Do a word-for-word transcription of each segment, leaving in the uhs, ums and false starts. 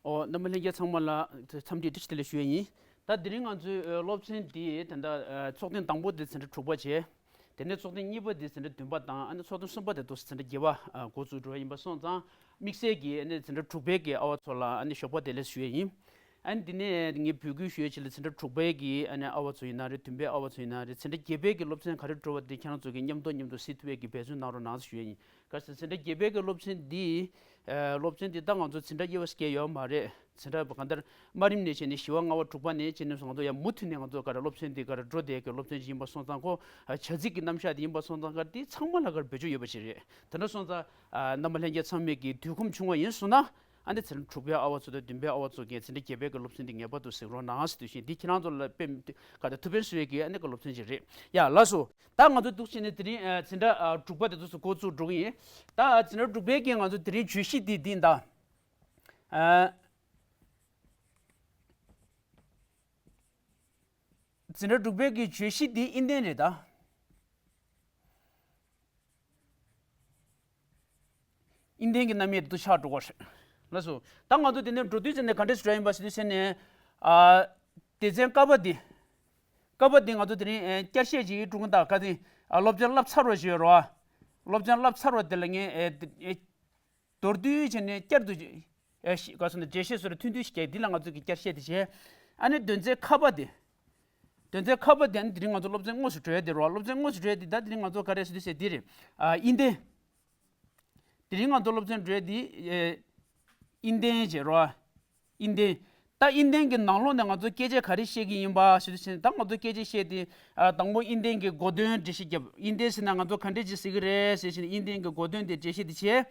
ཨོ། རྣམ་པ་ལྷན་རྒྱས་ཚང་མ་ལ་འཚམས་འདྲི་བཀྲ་ཤིས་བདེ་ལེགས་ཞུ་ཡས་ཡིན། ད་དེ་རིང་ང་ཚོའི་ཨ་སློབ་ཚན་འདི་ད་ལྟ་ཨ་ཚོགས་ཐེངས་དང་པོ་དེ་ཚན་ཁྲ་དྲུག་པ་བྱས། དེ་ནས་ཚོགས་ཐེངས་གཉིས་པ་དེ་ཚན་ཁྲ་བདུན་པ་དང་། ཨ་ནི་ཚོགས་ཐེངས་གསུམ་པ་དེ་ཚོ་ཚན་ཁྲ་བརྒྱད་པ་ཨ་འགོ་བཙུགས་འགྲོ་བ་ཡིན་པ་སོང་ཙང་། དམིགས་བསལ་གྱིས་ཨ་ནི་ཚན་ཁྲ་དྲུག་པའི་གི་ཨ་བ་ཚོ་ལ་ཨ་ནི་ཞོགས་པ་བདེ་ལེགས་ཞུ་ཡས་ཡིན། ཨ་ནི་འདི་ནས་ངས་འབོད་སྐུལ་ཞུ་ཡས་ཅིག་ལ། ཚན་ཁྲ་དྲུག་པའི་གི་ཨ་ནི་ཨ་བ་ཚོ་ཡིན་ན་རེད། བདུན་པའི་ཨ་བ་ཚོ་ཡིན་ན་རེད། ཚན་ཁྲ་བརྒྱད་པའི་གི་སློབ་ཚན་ག་རེ་འགྲོ་བ་དེ་ཁྱེད་རང་ཚོ་གིས་མཉམ་དུ་མཉམ་དུ་གཟིགས་ཐུབ་པའི་གི་འབད་བརྩོན་གནང་རོགས་གནང་ཞུ་ཡས་ཡིན། གལ་སྲིད་ཚན་ཁྲ་བརྒྱད་པའི་གི་སློབ་ཚན་འདི་ཨ་སློབ་ཚན་འདི་ད་ང་ཚོ་ཚན་ཁྲ་དབྱེ་བ་ཕྱེ་ཡོད་མ་རེད། ཚན་ཁྲ་གང་ལྟར་དམའ་རིམ་ནས་བྱས་ནས་བཞི་པ་ལྔ་པ་དྲུག་པ་ནས་བྱས་ནས་ང་ཚོ་ཡང་མུ་མཐུད་ནས་ང་ཚོ་ག་རེ་སློབ་ཚན་འདི་ག་རེ་འགྲོ་བསྡད་ཀྱི་སློབ་ཚན་ཅིག་ཡིན་པ་སོང་ཙང་། ཁོ་བྱ་ཚིག་གི་རྣམ་གཞག་དེ་ཡིན་པ་སོང་ཙང་། ག་རེ་འདི་ཚང་མ་ལ་ག་རེ་བེད་སྤྱོད་ཡོད་པ་ཞིག་རེད། དེ་འདྲ་སོང་ཙང་ཨ་རྣམ་པ་ལྷན་རྒྱས་ཚང་མས་ཀྱི་དུས་ཁོམ་བྱུང་བ་ཡིན་སོང་ན། ཨ་ནི་ཚན་ཁྲ་དྲུག་པའི་ཨ་བ་ཚོ་དང་བདུན་པའི་ཨ་བ་ཚོ་གིས་ཚན་ཁྲ་བརྒྱད་པའི་གི་སློབ་ཚན་འདི་ངེས་པར་དུ་གཟིགས་རོགས་གནང་ཟེར་དུས་ཤིག་འདི་ཁྱེད་རང་ཚོ་ལ་དཔེ་ག་རེ་ཐུགས་ཕན་གསོས་ཀྱི་ཨ་ནི་གི་སློབ་ཚན་ཅིག་རེད། ཡ་ལགས་སོ། ད་ང་ཚོ་འདུག་བྱས་ནས་དེ་རིང་ཨ་ཚན་ཁྲ་ཨ་དྲུག་པ་དེ་ཚོ་འགོ་བཙུགས་འགྲོ་གི་ཡིན། ད་ཨ་ཚན་ཁྲ་དྲུག་པའི་གི་ང་ཚོ་དེ་རིང་བརྗོད་གཞི་འདི་འདི་ཡིན་ད། ཨ་ཚན་ཁྲ་དྲུག་པའི་གི་བརྗོད་གཞི་འདི་དབྱིན་ལྡན་རེད་ད། དབྱིན་ལྡན་གྱི་རྣམ་དབྱེ་དེ་ཚོ་ཆགས་འགྲོ་གི་རེད། ལགས་སོ། ད་ང་ཚོ་དེ་ནས་འགྲོ་དུས་ཙམ་ནས་ག་འདྲས་སུ་འགྲོ་ཡིན་པ་ཟེར་དུས་ཙམ་ནས། ཨ་སྡེ་ཚན་ཀ་པ་འདི། ཀ་པ་འདི་ང་ཚོ་དེ་རིང་ཨེ་བསྐྱར་བཤད་ཅིག་སྒྲུབ་ཀྱི་ཡིན་ད། ག་དེ་ཨ་སློབ་ཚན་བསླབ་ཚར་བ་ཞིག་ཡོད་རེད་བ། སློབ་ཚན་བསླབ་ཚར་བ་དེ་ལ་ངས་ཨེ་ཨེ་མདོར་བསྡུས་བྱས་ནས་བསྐྱར་དུ་ཨེ་ཤི་ག་སོ་ནས་འགྲེལ་བཤད་བཟོ་རེ་ཐུང་ཐུང་ཞིག་རྒྱག་འདི་ལ་ང་ཚོ་གི་བསྐྱར་བཤད་དེ་བྱས། ཨ་ནི་དོན་ཚན་ཁ་པ་དེ། དོན་ཚན་ཁ་པ་དེ་ཨ་ནི་དེ་རིང་ང་ཚོ་སློབ་ཚན་དངོས་སུ་འགྲོ་ཡ་དེ་རེད་བ། སློབ་ཚན་དངོས་སུ་འགྲོ་ཡ་དེ་ད་དེ་རིང་ང་ཚོ་ག་རེ་ཟེར་དུས་ཟེར་འདི་རེད། ཨ་དབྱིན་ལྡན། དེ་རིང་ང་ཚོ་སློབ་ཚན་འགྲོ་ཡ་དེ་ཨེ་དབྱིན་ལྡན་བྱས་རེད་བ། དབྱིན་ལྡན། ད་དབྱིན་ལྡན་གྱི་ནང་ལོགས་ནས་ང་ཚོ་སྐད་ཆ་ག་རེ་བཤད་ཀྱི་ཡིན་པ་ཟེར་དུས་ཙམ་ནས། ད་ང་ཚོ་སྐད་ཆ་བཤད་དེ་ཨ་དང་པོ་དབྱིན་ལྡན་གྱི་གོ་དོན་འགྲེལ་བཤད་བརྒྱབ། དབྱིན་ལྡན་ཟེར་ན་ང་ཚོ་ག་འདྲས་ཅིག་ཟེར་གྱི་རེད་ཟེར་བྱས་ནས་དབྱིན་ལྡན་གྱི་གོ་དོན་དེ་འགྲེལ་བཤད་དེ་བྱས།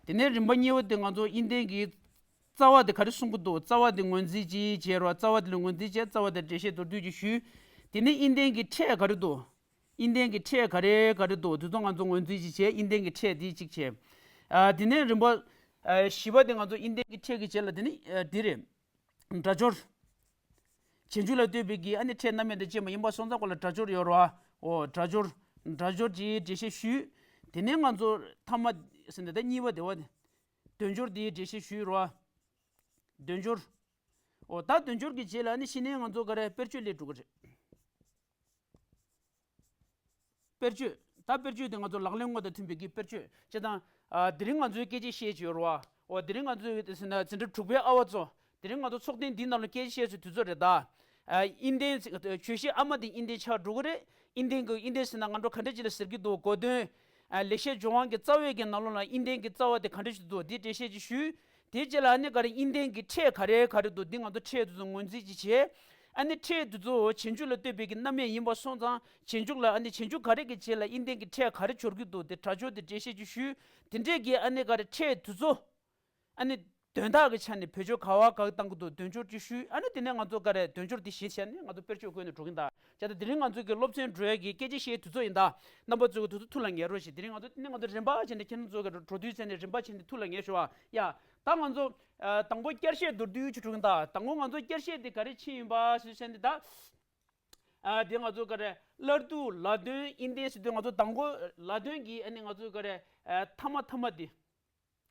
དེ་ནས་རིམ་པ་གཉིས་པ་དེ་ང་ཚོ་དབྱིན་ལྡན་གྱི་རྩ་བ་དེ་ག་རེ་གསུང་གི་འདུག་རྩ་བ་དེ་ངོས་འཛིན་ཅིག་བྱས་རོགས། རྩ་བ་དེ་ལ་ངོས་འཛིན་བྱས། རྩ་བ་དེ་འགྲེལ་བཤད་མདོར་བསྡུས་ཅིག་ཞུས། དེ་ནས་དབྱིན་ལྡན་གྱི་ཕྲད་ག་རེ་འདུག་དབྱིན་ལྡན་གྱི་ཕྲད་ག་རེ་ག་རེ་འདུག་དེ་ཚོ་ང་ཚོ་ངོས་འཛིན་ཅིག་བྱས། དབྱིན་ལྡན་གྱི་ཕྲད་དེ་གཅིག་བྱས། ཨ་དེ་ནས་རིམ་པ་ཨ་བཞི་པ་དེ་ང་ཚོ་དབྱིན་ལྡན་གྱི་ཕྲད་ཀྱི་རྗེས་ལ་དེ་ནི་ཨ་དེ་རེད། སྒྲ་སྦྱོར། རྗེས་འཇུག་ལ་ལྟོས་པའི་གི་ཨ་ནི་ཕྲད་རྣམ་དབྱེ་དང་བཅས་པ་ཡིན་པ་སོང་ཙང་། ཁོ་ལ་སྒྲ་སྦྱོར་ཡོད་རེད་བ། འོ་སྒྲ་སྦྱོར། སྒྲ་སྦྱོར་གྱི་འགྲེལ་བཤད་ཞུས། དེ་ནས་ང་ཚོ་ཐ་མ་ཟེར་ནས་ད་གཉིས་པ་དེ་བ། དོན་སྦྱོར་དེའི་འགྲེལ་བཤད་ཞུས་རེད་བ། དོན་སྦྱོར། འོ་ད་དོན་སྦྱོར་གྱི་རྗེས་ལ་ནི་གཞི་ནས་ང་ཚོ་ག་རེ་དཔེར་བརྗོད་སླེབས་འགྲོ་གི་རེད། དཔེར་བརྗོད། ད་དཔེར་བརྗོད་དེ་ང་ཚོ་ལག་ལེན་དངོས་དང་མཐུན་པའི་གི་དཔེར་བརྗོད་བྱས་དང་། ཨ་དེ་རིང་ང་ཚོའི་སྐད་ཆ་བཤད་ཀྱི་ཡོད་རེད་བ། འོ་དེ་རིང་ང་ཚོའི་ཟེར་ན་འཛིན་གྲྭ་དྲུག་པའི་ཨ་བ་ཚོ། དེ་རིང་ང་ཚོ་ཚོགས་ཐེངས་འདིའི་ནང་ལ་སྐད་ཆ་བཤད་སའི་དུས་ཚོད་རེད་ད། ཨ་དབྱིན་ལྡན་བརྗོད་གཞི་ཨ་མ་དེ་དབྱིན་ལྡན་ཆགས་འགྲོ་གི་རེད། དབྱིན་ལྡན་གྱི་དབྱིན་ལྡན་ཟེར་ན་ང་ཚོ་ག་འདྲ་ཅིག་ལ་ཟེར་གྱི་འདུག་གོ་དོན། ཨ་ལེགས་བཤད་ལྗོན་དབང་གི་རྩ་བའི་གི་ནང་ལོགས་ལ་དབྱིན་ལྡན་གྱི་རྩ་བ་དེ་ག་འདྲ་ཞིག་འདུག་དེ་འགྲེལ་བཤད་ཅིག་ཞུས། དེའི་རྗེས་ལ་ཨ་ནི་ག་རེ་དབྱིན་ལྡན་གྱི་ཕྲད་ག་རེ་ག་རེ་འདུག་འདི་ང་ཚོ་ཕྲད་དེ་ཚོ་ངོས་འཛིན་ཅིག་བྱས། ཨ་ནི་ཕྲད་དེ་ཚོ་རྗེས་འཇུག་ལ་ལྟོས་པའི་གི་རྣམ་དབྱེ་ཡིན་པ་སོང་ཙང་། རྗེས་འཇུག་ལ་ཨ་ནི་རྗེས་འཇུག་ག་རེ་གི་རྗེས་ལ་དབྱིན་ལྡན་གྱི་ཕྲད་ག་རེ་འབྱོར་གྱི་འདུག་དེ་སྒྲ་སྦྱོར་དེ་འགྲེལ་བཤད་ཅིག་ཞུས། དེ་འདྲས་ཀྱི་ཨ་ནི་ག་རེ་ཕྲད་དེ་ཚོ། ཨ་ནི་དོན་དག་གི་ཆ་ནས་བེད་སྤྱོད་ག་བ་ག་བཏང་གི་འདུག་དོན་སྦྱོར་ཅིག་ཞུས། ཨ་ནི་དེ་ནས་ང་ཚོ་ག་རེ་དོན་སྦྱོར་དེ་གཞི་བྱས་ནས་ང་ཚོ་དཔེར་བརྗོད་བཀོད་ནས་འགྲོ་གི་ཡིན་ད། བྱས་ཙང་དེ་རིང་ང་ཚོ་གི་སློབ་ཚན་འགྲོ་ཡས་ཀྱི་སྐད་ཆ་བཤད་དུས་ཚོད་ཡིན་ད། རྣམ་པ་ཚོས་དུས་ཚོད་ཐུགས་ལ་ངེས་རོགས་ཞེས། དེ་རིང་ང་ཚོ་དེ་ནས་ང་ཚོ་རིམ་པ་བྱས་ནས་ཁྱེད་རང་ཚོ་གི་འགྲོ་དུས་ཚོད་ནས་རིམ་པ་བྱས་ནས་ཐུགས་ལ་ངེས་ཤོག་ཨ། ཡ། ད་ང་ཚོ་ཨ་དང་པོ་བསྐྱར་བཤད་མདོར་བསྡུས་ཅིག་འགྲོ་གི་ཡིན་ད། དང་པོ་ང་ཚོ་བསྐྱར་བཤད་དེ་ག་རེ་ཕྱིན་ཡིན་པ་ཞེས་བཤད་ནས་ད། ཨ་དེ་ང་ཚོ་ག་རེ་སླར་བསྡུ་ལ་དོན་དབྱིན་ལྡན་ཟེར་དུས་ང་ཚོ་དང་པོ་ལ་དོན་གྱི་ཨ་ནི་ང་ཚོ་ག་རེ་ཨ་ཐ་མ་ཐ་མ་དེ།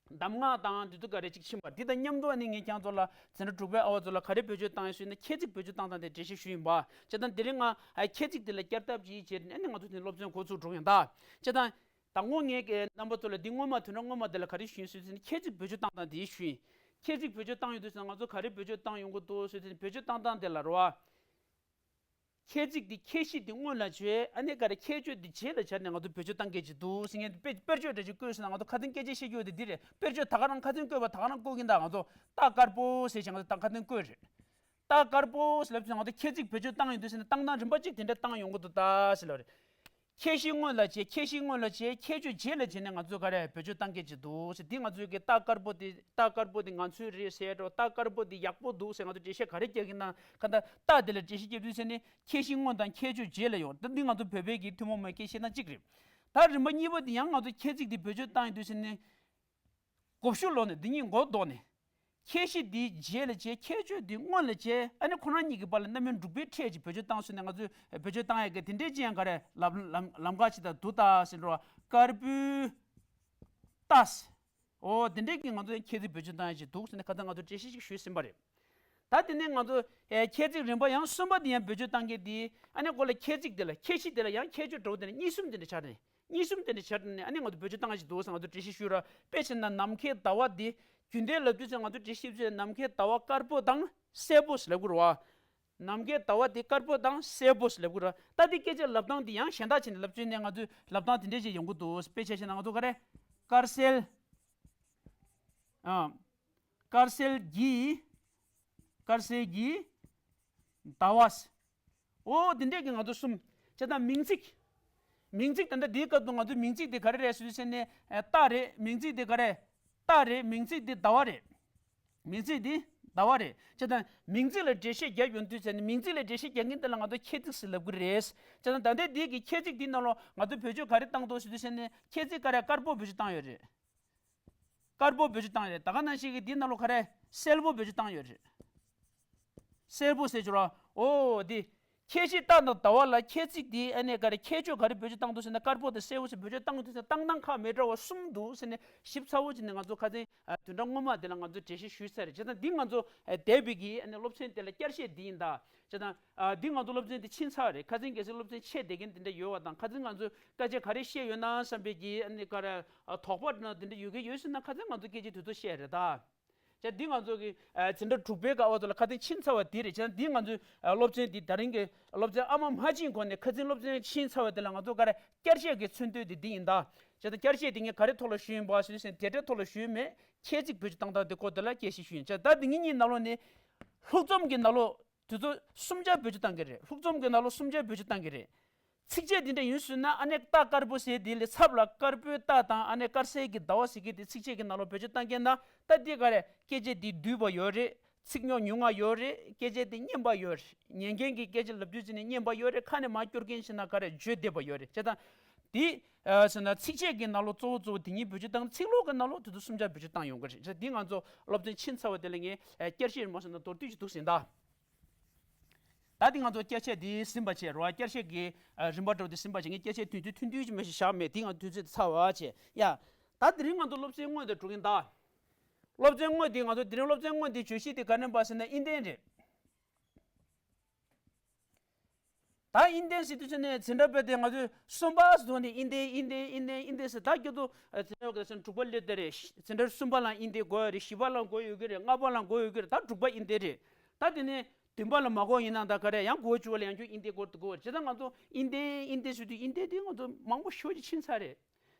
གདམས་ངག་དང་དེ་ཚོ་ག་རེ་ཅིག་ཕྱིན་པ་འདི་དང་མཉམ་དུ། ཨ་ནི་ངས་ཁྱེད་ཚོ་ལ་འཛིན་གྲྭ་དྲུག་པའི་ཨ་བ་ཚོ་ལ་ག་རེ་བེད་སྤྱོད་བཏང་ཡོད་ཟེར་ན། ཁྱད་ཚིག་བེད་སྤྱོད་བཏང་སྟངས་དེ་འགྲེལ་བཤད་ཞུས་ཡིན་པ། བྱས་ཙང་དེ་རིང་ང་ཨ་ཁྱད་ཚིག་དེ་ལ་བསྐྱར་ལྡབ་ཅིག་བྱས་ནས་ཨ་ནི་ང་ཚོ་དེ་སློབ་ཚན་འགོ་ཚུགས་འགྲོ་ཡིན་ད། བྱས་ཙང་དང་པོ་ངས་ཀྱི་རྣམ་པ་ཚོ་ལ་འདི་སྔོན་མ་དོན་དག་སྔོན་མ་དེ་ལ་ག་རེ་ཞུས་ཡོད་ཟེར་ན། ཁྱད་ཚིག་བེད་སྤྱོད་བཏང་སྟངས་དེ་ཞུས་ཡིན། ཁྱད་ཚིག་བེད་སྤྱོད་བཏང་ཡོད་དུས་ཙང་ང་ཚོ་ག་རེ་བེད་སྤྱོད་བཏང་ཡོང་གི་འདུག་ཟེར་དུས། བེད་སྤྱོད་བཏང་སྟངས་དེ་ལ་རེད་བ། ཁྱད་ཚིག་འདི་ཁྱད་གཞི་འདི་སྔོན་ལ་བྱས། ཨ་ནི་ག་རེ་ཁྱད་ཆོས་འདི་རྗེས་ལ་སྦྱར་ནས་ང་ཚོ་བེད་སྤྱོད་བཏང་གི་ཅིག་འདུག་ཟེར་མཁན་དཔེ་དཔེར་བརྗོད་འདྲ་ཅིག་བཀོད་ཟེར་ན། ང་ཚོ་ཁ་སྟོན་སྐད་ཆ་བཤད་རྒྱུ་དེ་འདི་རེད། དཔེར་བརྗོད་ད་ག་རང་ཁ་སྟོན་བཀོད་པ་ད་ག་རང་བཀོད་ཀྱིན་གདའ། ང་ཚོ་རྟ་དཀར་པོ་ཟེར་བྱས་ང་ཚོ་ད་ཁ་སྟོན་བཀོད་རེད། རྟ་དཀར་པོ་ཟེར་ལབ་ཙང་ང་ཚོ་ཁྱད་ཚིག་བེད་སྤྱོད་བཏང་ཡོང་དུས་ཟེར་ན། བཏང་སྟངས་རིམ་པ་གཅིག་དེ་འདྲ་བཏང་ཡོང་གི་འདུག་ད་ཟེར་ལབ་རེད། ཁྱད་གཞི་སྔོན་ལ་བྱས། ཁྱད་གཞི་སྔོན་ལ་བྱས། ཁྱད་ཆོས་རྗེས་ལ་བྱས་ནས་ང་ཚོས་ག་རེ་བེད་སྤྱོད་བཏང་གི་ཅིག་འདུག་ཟེར། འདི་ང་ཚོས་ཀྱི་རྟ་དཀར་པོ་དེ། རྟ་དཀར་པོ་དེ་ང་ཚོའི་རེད་ཟེར་འགྲོ། རྟ་དཀར་པོ་དེ་ཡག་པོ་འདུག་ཟེར་ང་ཚོ་འགྲེལ་བཤད་ག་རེ་རྒྱག་གི་ཡིན་ན། གང་ལྟར་རྟ་དེ་ལ་འགྲེལ་བཤད་རྒྱབ་དུས་ཟེར་ནས་ཁྱད་གཞི་སྔོན་དང་ཁྱད་ཆོས་རྗེས་ལ་ཡོང་། ད་འདི་ང་ཚོ་བོད་པའི་གི་ཐུན་མོང་མའི་སྐད་བཤད་སྟངས་གཅིག་རེད། ད་རིམ་པ་གཉིས་པ་དེ་ཡང་ང་ཚོ་ཁྱད་ཚིག་དེ་བེད་སྤྱོད་བཏང་ཡོང་དུས་ཟེར་ནས། མགོ་མཇུག་ལོག་ནས་འདི་གཉིས་མགོ་ལྡོག་ནས། ཁྱད་གཞི་འདི་རྗེས་ལ་བྱས། ཁྱད་ཆོས་འདི་སྔོན་ལ་བྱས། ཨ་ནི་ཁོ་རང་གཉིས་ཀྱི་བར་ལ་རྣམ་དབྱེ་འབྲུག་པའི་ཕྲད་ཅིག་བེད་སྤྱོད་བཏང་ཟེར་ནས་ང་ཚོས་བེད་སྤྱོད་བཏང་ཡག་གི་དེ་འདྲའི་ཅི་ཡང་ག་རེ་ལམ་ལམ་ལམ་ཁ་ཅིག་ད་འདུག་ད་ཟེར་འགྲོ་བ། དཀར་པོའི་རྟ་ཟེར། ཨོ་དེ་འདྲས་ཀྱི་ང་ཚོ་ཡང་ཁྱད་ཚིག་བེད་སྤྱོད་བཏང་ཡ་ཅིག་འདུག་ཟེར་ནས་ཁ་སང་ང་ཚོ་འགྲེལ་བཤད་ཅིག་ཞུས་ཟིན་པ་རེད། ད་དེ་ནས་ང་ཚོ་ཨེ་ཁྱད་ཚིག་རིམ་པ་ཡང་གསུམ་པ་དེ་ཡང་བེད་སྤྱོད་བཏང་མཁན་དེ་ཨ་ནི་གོ་ལ་ཁྱད་ཚིག་དེ་ལ་ཁྱད་གཞི་དེ་ལ་ཡང་ཁྱད་ཆོས་འདྲ་བོ་དེ་ནས་གཉིས་གསུམ་དེ་འདྲ་ཆགས་ནས་གཉིས་གསུམ་དེ་འདྲ་ཆགས་ནས་ཨ་ནི་ང་ཚོ་བེད་སྤྱོད་བཏང་ཡ་ཅིག་འདུག་ཟེར་ང་ཚོ་འགྲེལ་བཤད་ཞུས་ར། དཔེ་བྱས་ན་ནམ་མཁའི་ཟླ་བ་དེ་རྒྱུན་ལྡན་ལབ་དུས་ཚེ་ང་ཚོ་འགྲེལ་བཤད་ཞུས་ཚེ་ནམ་མཁའི་ཟླ་བ་དཀར་པོ་དང་སེར་པོ་ཟེར་ལབ་དགོས་རེད་བ། ནམ་མཁའི་ཟླ་བ་དེ་དཀར་པོ་དང་སེར་པོ་ཟེར་ལབ་དགོས་རེད། ད་དེ་སྐད་ཆ་ལབ་སྟངས་དེ་ཡང་གཞན་དག་བྱས་ནས་ལབ་བྱས་ནས་ང་ཚོས་ལབ་སྟངས་དེ་འདྲས་ཅིག་ཡོང་གི་འདུག་དཔེ་བྱས་བྱས་ན་ང་ཚོ་ག་རེ། དཀར་གསལ། ཨ། དཀར་གསལ་གྱི། དཀར་གསལ་གྱི་ཟླ་བ། ཨོ་དེ་འདྲས་ཀྱི་ང་ཚོ་གསུམ། བྱས་ཙང་མིང་ཚིག་མིང་ཚིག་ད་ལྟ་འདིའི་སྐབས་སུ་ང་ཚོའི་མིང་ཚིག་དེ་ག་རེ་རེད་ཟེར་དུས་ཙ་ནས་ཨ་རྟགས་རེད། མིང་ཚིག་དེ་ག་རེ། རྟགས་རེད། མིང་ཚིག་དེ་ཟླ་བ་རེད། མིང་ཚིག་འདི་ཟླ་བ་རེད། བྱས་ཙང་མིང་ཚིག་ལ་འགྲེལ་བཤད་རྒྱབ་ཡོང་དུས་ཙ་ནས་མིང་ཚིག་ལ་འགྲེལ་བཤད་རྒྱག་མཁན་དེ་ལ་ང་ཚོ་ཁྱད་ཚིག་ཟེར་ལབ་ཀྱི་རེད། བྱས་ཙང་ད་ལྟའི་འདི་གི་ཁྱད་ཚིག་འདི་ནང་ལོགས་ང་ཚོ་བེད་སྤྱོད་ག་རེ་བཏང་འདུག་ཟེར་དུས་ཙ་ནས་ཁྱད་ཚིག་ག་རེ་དཀར་པོ་བེད་སྤྱོད་བཏང་ཡོད་རེད། དཀར་པོ་བེད་སྤྱོད་བཏང་ཡོད་རེད། ད་ག་ནང་བཞིན་གྱི་འདི་ནང་ལོགས་ག་རེ་སེར་པོ་བེད་སྤྱོད་བཏང་ཡོད་རེད། སེར་པོ་ཟེར་ཆོག་ར། ཨོ་འདི། ཁྱད་གཞི་རྟགས་དང་ཟླ་བ་ལ་ཁྱད་ཚིག་འདི་ཨ་ནི་ག་རེ་ཁྱད་ཆོས་ག་རེ་བེད་སྤྱོད་བཏང་འདུག་ཟེར་ན་དཀར་པོ་དང་སེར་པོ་ཟེར་བེད་སྤྱོད་བཏང་འདུག་ཟེར་ན་བཏང་སྟངས་ཁག་མི་འདྲ་བ་གསུམ་འདུག་ཟེར་ནས་ཞིབ་ཚགས་པོ་བྱས་ནས་ང་ཚོ་ཁ་སང་ཨ་བདུན་ཕྲག་སྔོན་མ་དེ་ལ་ང་ཚོ་འགྲེལ་བཤད་ཞུས་ཚར་རེད། བྱས་ཙང་འདི་ང་ཚོ་ཨ་འདས་པའི་གི་ཨ་ནི་སློབ་ཚན་དེ་ལ་བསྐྱར་བཤད་འདི་ཡིན་ད། བྱས་ཙང་ཨ་འདི་ང་ཚོ་སློབ་ཚན་འདི་ཕྱིན་ཚར་རེད། ཁ་སང་གལ་སྲིད་སློབ་ཚན་ཆད་བསྡད་མཁན་དེ་འདྲ་ཡོད་པ་དང་ཁ་སང་ང་ཚོ་སྐད་ཆ་ག་རེ་བཤད་ཡོད་ན་བསམ་པའི་གི་ཨ་ནི་ག་རེ་ཨ་དོགས་པ་འདྲ་དེ་འདྲ་ཡོད་མཁན་ཡོད་ཟེར་ན་ཁ་སང་ང་ཚོ་སྐད་ཆ་དེ་ཚོ་བཤད་རེད་ད། བྱས་འདི་ང་ཚོ་གི་ཨ་འཛིན་གྲྭ་དྲུག་པའི་སྐབས་བར་དུ་ལ་ཁ་སང་ཕྱིན་ཚར་བ་འདི་རེད། བྱས་འདི་ང་ཚོའི་ཨ་སློབ་ཚན་འདི་ད་རིང་གི་སློབ་ཚན་ཨ་མ་མ་ཕྱིན་གོང་ནས་ཁ་སང་སློབ་ཚན་ཕྱིན་ཚར་བ་དེ་ལ་ང་ཚོ་ག་རེ་བསྐྱར་བཤད་ཀྱི་མཚོན་དོན་དེ་འདི་ཡིན་ད། བྱས་ཙང་བསྐྱར་བཤད་དེ་ངས་ག་རེ་ཐོག་ལ་ཞུས་ཡིན་པ་ཞུས་ཟིན་དེ་འདྲའི་ཐོག་ལ་ཞུས་མེད། ཁྱད་ཚིག་བེད་སྤྱོད་བཏང་སྟངས་དེ་སྐོར་དེ་ལ་སྐད་ཆ་ཞུས་ཡིན། བྱས་ད་འདི་ངེད་གཉིས་ནང་ལོགས་ནས་ལྷུག་རྩོམ་གྱི་ནང་ལོགས་དེ་ཚོ་གསུམ་ཆར་བེད་སྤྱོད་བཏང་གི་རེད། ལྷུག་རྩོམ་གྱི་ནང་ལོགས་གསུམ་ཆར་བེད་སྤྱོད་བཏང་གི་རེད། ཚིགས་བཅད་འདི་འདྲ་ཡིན་ཟེར་ན་ཨ་ནི་རྟགས་དཀར་པོ་ཟེར་དེ་ལས་ཚབ་ལ་དཀར་པོའི་རྟགས་དང་ཨ་ནི་དཀར་གསལ་གྱི་ཟླ་བ་ཟེར་གྱི་དེ་ཚིགས་བཅད་ཀྱི་ནང་ལོགས་བེད་སྤྱོད་བཏང་མཁན་ན་ད་འདི་ག་རེ་སྐད་ཆ་འདི་བསྡུས་པ་ཡོད་རེད། ཚིག་ཉོག་ཉུང་ང་ཡོད་རེད། སྐད་ཆ་འདི་སྙན་པ་ཡོད་རེད། ཉན་མཁན་གྱི་སྐད་ཆ་ལབ་དུས་ཙམ་ནས་སྙན་པ་ཡོད་རེད། ཁ་ནས་མར་སྐྱོར་མཁན་ཞིག་ན་ག་རེ་བརྗོད་བདེ་བ་ཡོད་རེད། བྱས་ཙང་འདི་ཟེར་ན་ཚིགས་བཅད་ཀྱི་ནང་ལོགས་གཙོ་བོ་གཙོ་བོ་དེ་གཉིས་བེད་སྤྱོད་བཏང་། ཚིག་ཀློག་གི་ནང་ལོགས་དེ་ཚོ་གསུམ་ཆར་བེད་སྤྱོད་བཏང་ཡོང་གི་རེད། བྱས་ཙང་འདི་ང་ཚོ་སློབ་ཚན་ཕྱིན་ཚར་བ་དེ་ལ་ངས་བསྐྱར་བཤད་མ་བྱས་ན་མདོར་བསྡུས་ཤིག་འདུག་ཟིན་ད། ད་དེ་ང་ཚོ་བསྐྱར་བཤད་འདི་ཟིན་པ་བྱས་རོགས། བསྐྱར་བཤད་ཀྱི་ཨ་རིམ་པ་འདྲ་བོ་དེ་ཟིན་པ་བྱས། ངས་བསྐྱར་བཤད་དུས་ཚོད་ཐུང་ཐུང་ཅིག་མ་ཞིག་བཞག་མེད། དེ་ང་དུས་ཚོད་ཚར་བ་བྱས་ཡ། ད་དེ་རིང་ང་ཚོ་སློབ་ཚན་དངོས་དེ་འགྲོ་གིན་ད། སློབ་ཚན་དངོས་དེ་ང་ཚོ་དེ་རིང་སློབ་ཚན་དངོས་དེ་བརྗོད་གཞི་དེ་ག་ནས་པ་ཟེར་ན་ཨིན་ལྡན་རེད། ད་ཨིན་ལྡན་ཟེར་དུས་ཚོད་ནས་འཛིན་གྲྭ་སྤེལ་ཏེ་ང་ཚོས་གསུམ་པ་ཟེར་དུས་ནས་ཨིན་ལྡན་ཨིན་ལྡན་ཨིན་ལྡན་ཨིན་ལྡན་ཟེར་ད་སྐྱོ་དུ་འཛིན་གྲྭ་དགུ་པ་སླེབས་དེ་རེད། འཛིན་གྲྭ་གསུམ་པ་ལ་ཨིན་ལྡན་དགོས་ཡོད་རེད། བཞི་པ་ལ་དགོས་ཡོད་ཀྱི་རེད། ལྔ་པ་ལ་དགོས་ཡོད་ཀྱི་རེད། ད་དྲུག་པ་ཨིན་ལྡན་རེད། ད་དེ་ནས་བདུན་པ་ལ་མ་དགོས་ཡིན་ན་ད་ག་རེ་ཡང་དགུ་པ་བཅུ་པ་ལ་ཡང་བསྐྱར་ཨིན་ལྡན་དགོས་དགོས་པ་རེད། བྱས་ཙང་ང་ཚོ་ཨིན་ལྡན་ཨིན་ལྡན་ཟེར་དུས་ཨིན་ལྡན་དེ་ང་ཚོ་མང་པོ་ཞེ་པོ་ཅིག་ཕྱིན་ཚར་རེད།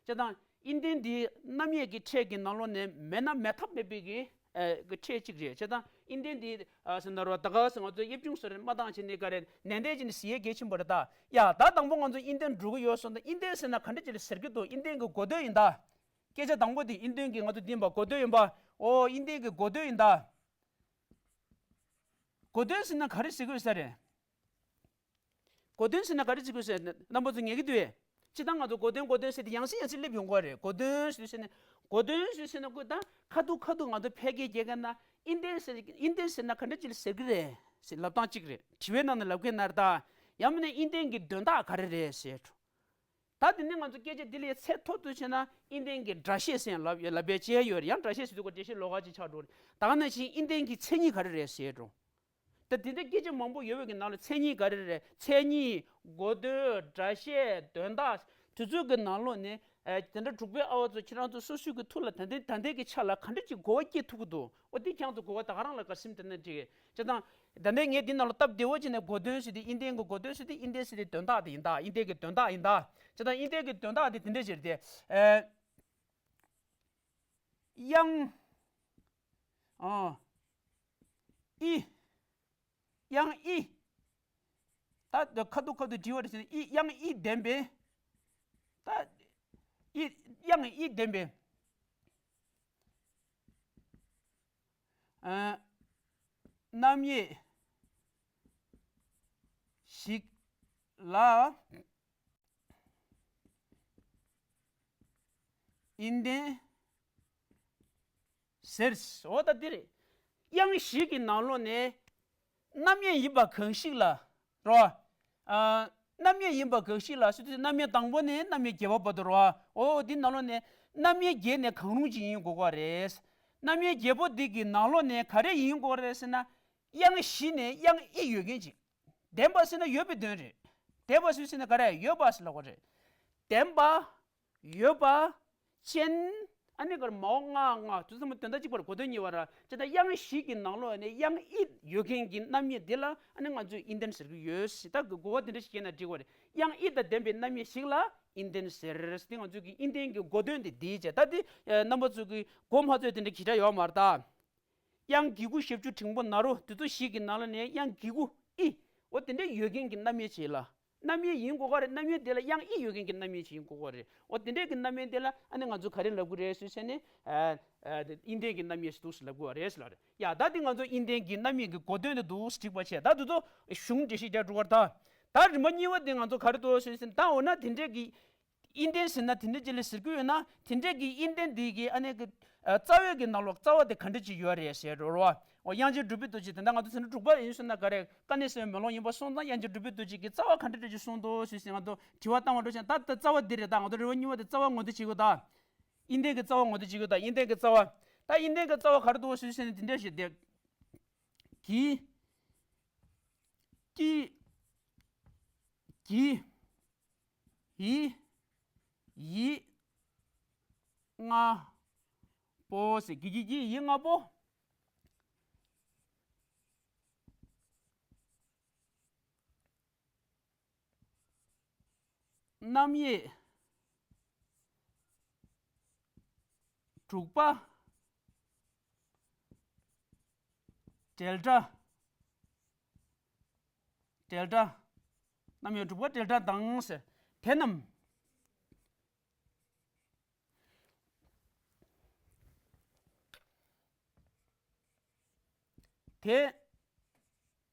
བྱས་ཙང་ཨིན་ལྡན་འདི་རྣམ་དབྱེ་གི་ཕྲད་ཀྱི་ནང་ལོགས་ནས་མེད་ན་མེད་ཐབས་མེད་པའི་གི་ཨ་གི་ཕྲད་གཅིག་རེད། བྱས་ཙང་ཨིན་ལྡན་འདི་ཨ་ཟེར་ན་རོ་ད་ག་ཟེར་ང་ཚོ་དབྱིབས་ཆུང་ཟེར་མ་བཏང་བྱས་ནས་ག་རེ་ནན་ཏན་བྱས་ནས་ཟེར་ཡས་གལ་ཆེན་པོ་རེད་ད། ཡ་ད་དང་པོ་ང་ཚོ་ཨིན་ལྡན་འགྲོ་གི་ཡོད་སོང་ད། ཨིན་ལྡན་ཟེར་ན་ག་འདྲ་ཅིག་ལ་ཟེར་གི་འདུག་ཨིན་ལྡན་གི་གོ་དོན་ཡིན་ད། སྐད་ཆ་དང་པོ་དེ་ཨིན་ལྡན་གི་ང་ཚོ་འདི་ཡིན་པ་གོ་དོན་ཡིན་པ། ཨོ་ཨིན་ལྡན་གི་གོ་དོན་ཡིན་ད། གོ་དོན་ཟེར་ན་ག་རེ་ཟེར་དགོས་ས་རེད། གོ་དོན་ཟེར་ན་ག་རེ་ཟེར་དགོས་ཟེར་ན་རྣམ་པ་ཚོ་ངེས་ཀྱི་འདུག་གས། སྤྱིར་བཏང་ང་ཚོ་གོ་དོན་གོ་དོན་ཟེར་ཏེ་ཡང་སེ་ཡང་སེ་སླེབས་ཡོང་གི་རེད། གོ་དོན་ཟེར་དུས་ཟེར་ན་གོ་དོན་ཟེར་དུས་ཟེར་ན་ཀུ་ད་ཁ་ཐུག་ཁ་ཐུག་ང་ཚོ་ཕལ་སྐད་རྒྱག་མཁན་ན་ཨིན་ལྡན་ཟེར་ཨིན་ལྡན་ཟེར་ན་ག་འདྲ་ཅིག་ལ་ཟེར་གི་རེད་ཟེར་ལབ་སྟངས་གཅིག་རེད། དྲི་བའི་ནང་ནས་ལབ་མཁན་ན་རེད་ད། ཡང་མིན་ན་ཨིན་ལྡན་གྱི་དོན་དག་ག་རེ་རེད་ཟེར་འགྲོ། ད་དེ་ནས་ང་ཚོ་སྐད་ཆ་འདི་ལས་ཚད་མཐོ་དུ་བྱས་ན་ཨིན་ལྡན་གྱི་སྒྲ་བཤད་ཟེར་ཡང་ལབ་ལབ་པའི་ཅི་ཡང་ཡོད་རེད། ཡང་སྒྲ་བཤད་ཟེར་དུས་ཀ་འགྲེལ་བཤད་ལོགས་ཀ་ཅིག་ཆགས་འགྲོ་རེད། ད་ག་ནང་བཞིན་ཨིན་ལྡན་གྱི་མཚན་ཉིད་ག་རེ་རེད་ཟེར་འགྲོ། ད་དེ་འདྲ་སྐད་ཆ་མང་པོ་ཡོད་པའི་གི་ནང་ལ་མཚན་ཉིད་ག་རེ་རེད། མཚན་ཉིད། གོ་དོན། སྒྲ་བཤད། དོན་དག་དེ་ཚོའི་གི་ནང་ལོགས་ནས་ཨ་དེ་འདྲ་དྲུག་པའི་ཨ་བ་ཚོ་ཁྱེད་རང་ཚོ་སོ་སོའི་གི་ཐུགས་ལ་ད་ལྟའི་ད་ལྟའི་གི་ཆ་ལ་ག་འདྲ་ཅིག་གོ་བ་སྐྱེ་ཐུབ་ཀྱི་འདུག་ཨོ་དེ་ཁྱེད་རང་ཚོ་གོ་བ་ད་ག་རང་ལ་ག་སེམས་དེ་ནས་འགྲིག་གི། བྱས་ཙང་ད་ལྟའི་ངས་འདི་ནང་ལ་སྟབས་བདེ་བོ་བྱས་ནས་གོ་དོན་ཟེར་དུས་ཨིན་ལྡན་གྱི་གོ་དོན་ཟེར་དུས་ཨིན་ལྡན་ཟེར་དུས་དོན་དག་དེ་ཡིན་ད། ཨིན་ལྡན་གྱི་དོན་དག་ཡིན་ད། བྱས་ཙང་ཨིན་ལྡན་གྱི་དོན་དག་དེ་དེ་འདྲ་ཞིག་རེད་དེ། ཨེ། དབྱངས། ཨ། ཨི། དབྱངས་ཨི། ད་ཁ་ཐུག་ཁ་ཐུག་འབྲི་བ་རེད་ཟེར་ན་ཨི་དབྱངས་ཨི་ལྡན་པའི། ད་ཨི་དབྱངས་ཨི་ལྡན་པའི། ཨ། རྣམ་དབྱེ་ཞིག་ལ་ཨིན་ལྡན་ཟེར། འོ་ད་འདི་རེད། དབྱངས་ཤིག་གི་ནང་ལོགས་ནས་རྣམ་དབྱེ་ཡིན་པ་གང་ཞིག་ལ་རོ། ཨ། རྣམ་དབྱེ་ཡིན་པ་ག་ཞིག་ལ་ཟེར་དུས། རྣམ་དབྱེ་དང་པོ་ནས་རྣམ་དབྱེ་བརྒྱད་པ་བར་དུ་རེད་བ། འོ་འདི་ནང་ལོགས་ནས་རྣམ་དབྱེ་བརྒྱད་ནས་གང་རུང་ཅིག་ཡིན་དགོས་ཀྱི་རེད། རྣམ་དབྱེ་བརྒྱད་པོ་འདི་གི་ནང་ལོགས་ནས་ག་རེ་ཡིན་དགོས་རེད་ཟེར་ན། དབྱངས་བཞི་ནས་དབྱངས་ཨི་ཡོད་མཁན་ཅིག་ལྡན་པ་ཟེར་ན་ཡོད་པའི་དོན་རེད། ལྡན་པ་ཟེར་ན་ག་རེ་ཡོད་པ་ཟེར་ལབ་དགོས་རེད། ལྡན་པ། ཡོད་པ། ཅན། ཨ་ནི་གར་མའོ་ང་ང་དུས་ཙམ་དོན་དག་གཅིག་པར་གོ་དོན་ཉེ་བ་ར། ཅེ་ད་དབྱངས་བཞི་གི་ནང་ལོགས་ནས་དབྱངས་ཨི་ཡོད་མཁན་གྱི་རྣམ་དབྱེ་འདི་ལ་ཨ་ནི་ང་ཚོས་ཨི་ལྡན་ཟེར་གྱི་ཡོད་ཟེར། ད་གོ་བ་འདི་འདྲ་ཞིག་བྱས་ན་འགྲིག་གི་རེད། དབྱངས་ཨི་དང་ལྡན་པའི་རྣམ་དབྱེ་ཞིག་ལ་ཨི་ལྡན་ཟེར་ཟེར། ང་ཚོས་ཀྱི་ཨི་ལྡན་གྱི་གོ་དོན་དེ་འདི་བྱས། ད་འདི་རྣམ་པ་ཚོས་ཀྱི་གོ་མ་ཚོད་དེ་འདྲ་གི་སྒྲ་ཡོད་མ་རེད་ད། དབྱངས་གི་གུ་ཞབས་ཀྱུ་འགྲེང་བུ་ན་རོ་དེ་ཚོ་བཞི་གི་ནང་ལ་ནས་དབྱངས་གི་གུ་ཨི། འོ་དེ་འདྲ་ཡོད་མཁན་གྱི་རྣམ་དབྱེ་ཅིག་ལ། རྣམ་དབྱེ་ཡིན་དགོས་ཀྱི་རེད། རྣམ་དབྱེ་དེ་ལ་དབྱངས་ཨི་ཡོད་མཁན་གྱི་རྣམ་དབྱེ་ཅིག་ཡིན་དགོས་ཀྱི་རེད། འོ་དེ་འདྲ་གི་རྣམ་དབྱེ་དེ་ལ་ཨ་ནི་ང་ཚོ་ག་རེ་ལབ་ཀྱི་རེད་ཟེར་བྱས་ནས། ཨ་ཨ་ཨི་ལྡན་གྱི་རྣམ་དབྱེ་ཞིག་འདུག་ཟེར་ལབ་ཀྱི་རེད་ཟེར་ལབ་རེད། ཡ་ད་དེ་ང་ཚོ་ཨི་ལྡན་གྱི་རྣམ་དབྱེ་གི་གོ་དོན་དེ་འདུག་ཟེར་འགྲིག་པ་བྱས། ད་དེ་ཚོ་གཞུང་འགྲེལ་བཤད་རྒྱག་འགྲོ་བར་ད། ད་རིམ་པ་གཉིས་པ་དེ་ང་ཚོ་ག་རེ་འདུག་ཟེར་བྱས་ནས། ད་འོ་ན་དེ་འདྲ་གི་ཨི་ལྡན་ཟེར་ན་དེ་འདྲ་ཅིག་ལ་ཟེར་གྱི་ཡོད་ན། དེ་འདྲ་གི་ཨི་ལྡན་འདི་གི་ཨ་ནི་གི་ཨ་རྩ་བའི་གི་ནང་ལོགས་རྩ་བ་དེ་ག་འདྲ་ཅིག་ཡོད་རེད་ཟེར་རོ་རོ། འོ་དབྱངས་ཅན་གྲུབ་པའི་རྡོ་རྗེ་དེ་འདྲ་ང་ཚོ་ཟེར་ན་དྲུག་པ་ཡིན་ཟེར་ན་ག་རེ། དཀའ་གནད་གསལ་བའི་མེ་ལོང་ཡིན་པ་སོང་ཙང་དབྱངས་ཅན་གྲུབ་པའི་རྡོ་རྗེ་གི་རྩ་བ་ག་འདྲ་འདྲ་ཅིག་གསུངས་འདུག་ཟེར་ཟེར་ང་ཚོ་དྲི་བ་བཏང་བ་འགྲོ་ཅན། ད་ད་རྩ་བ་འདི་རེད། ད་ང་ཚོ་རིམ་པ་གཉིས་པ་དེ་རྩ་བ་ངོས་འཛིན་བྱེད་དགོས་ད། ཨི་ལྡན་གི་རྩ་བ་ངོས་འཛིན་བྱེད་དགོས་ད། ཨི་ལྡན་གི་རྩ་བ། ད་ཨི་ལྡན་གི་རྩ་བ་ག་རེ་འདུག་ཟེར་ཟེར་ནས་དེ་འདྲ་ཞིག་དེ། གི། ཀྱི། གི། ཡི། ཡི། ལྔ་པོ་ཟེར། གི་གི་གི་ཡི་ལྔ་པོ། རྣམ་དབྱེ་དྲུག་པ། འབྲེལ་སྒྲ། འབྲེལ་སྒྲ། རྣམ་དབྱེ་དྲུག་པ་འབྲེལ་སྒྲ་དང་ཟེར། དེ་རྣམས། དེ་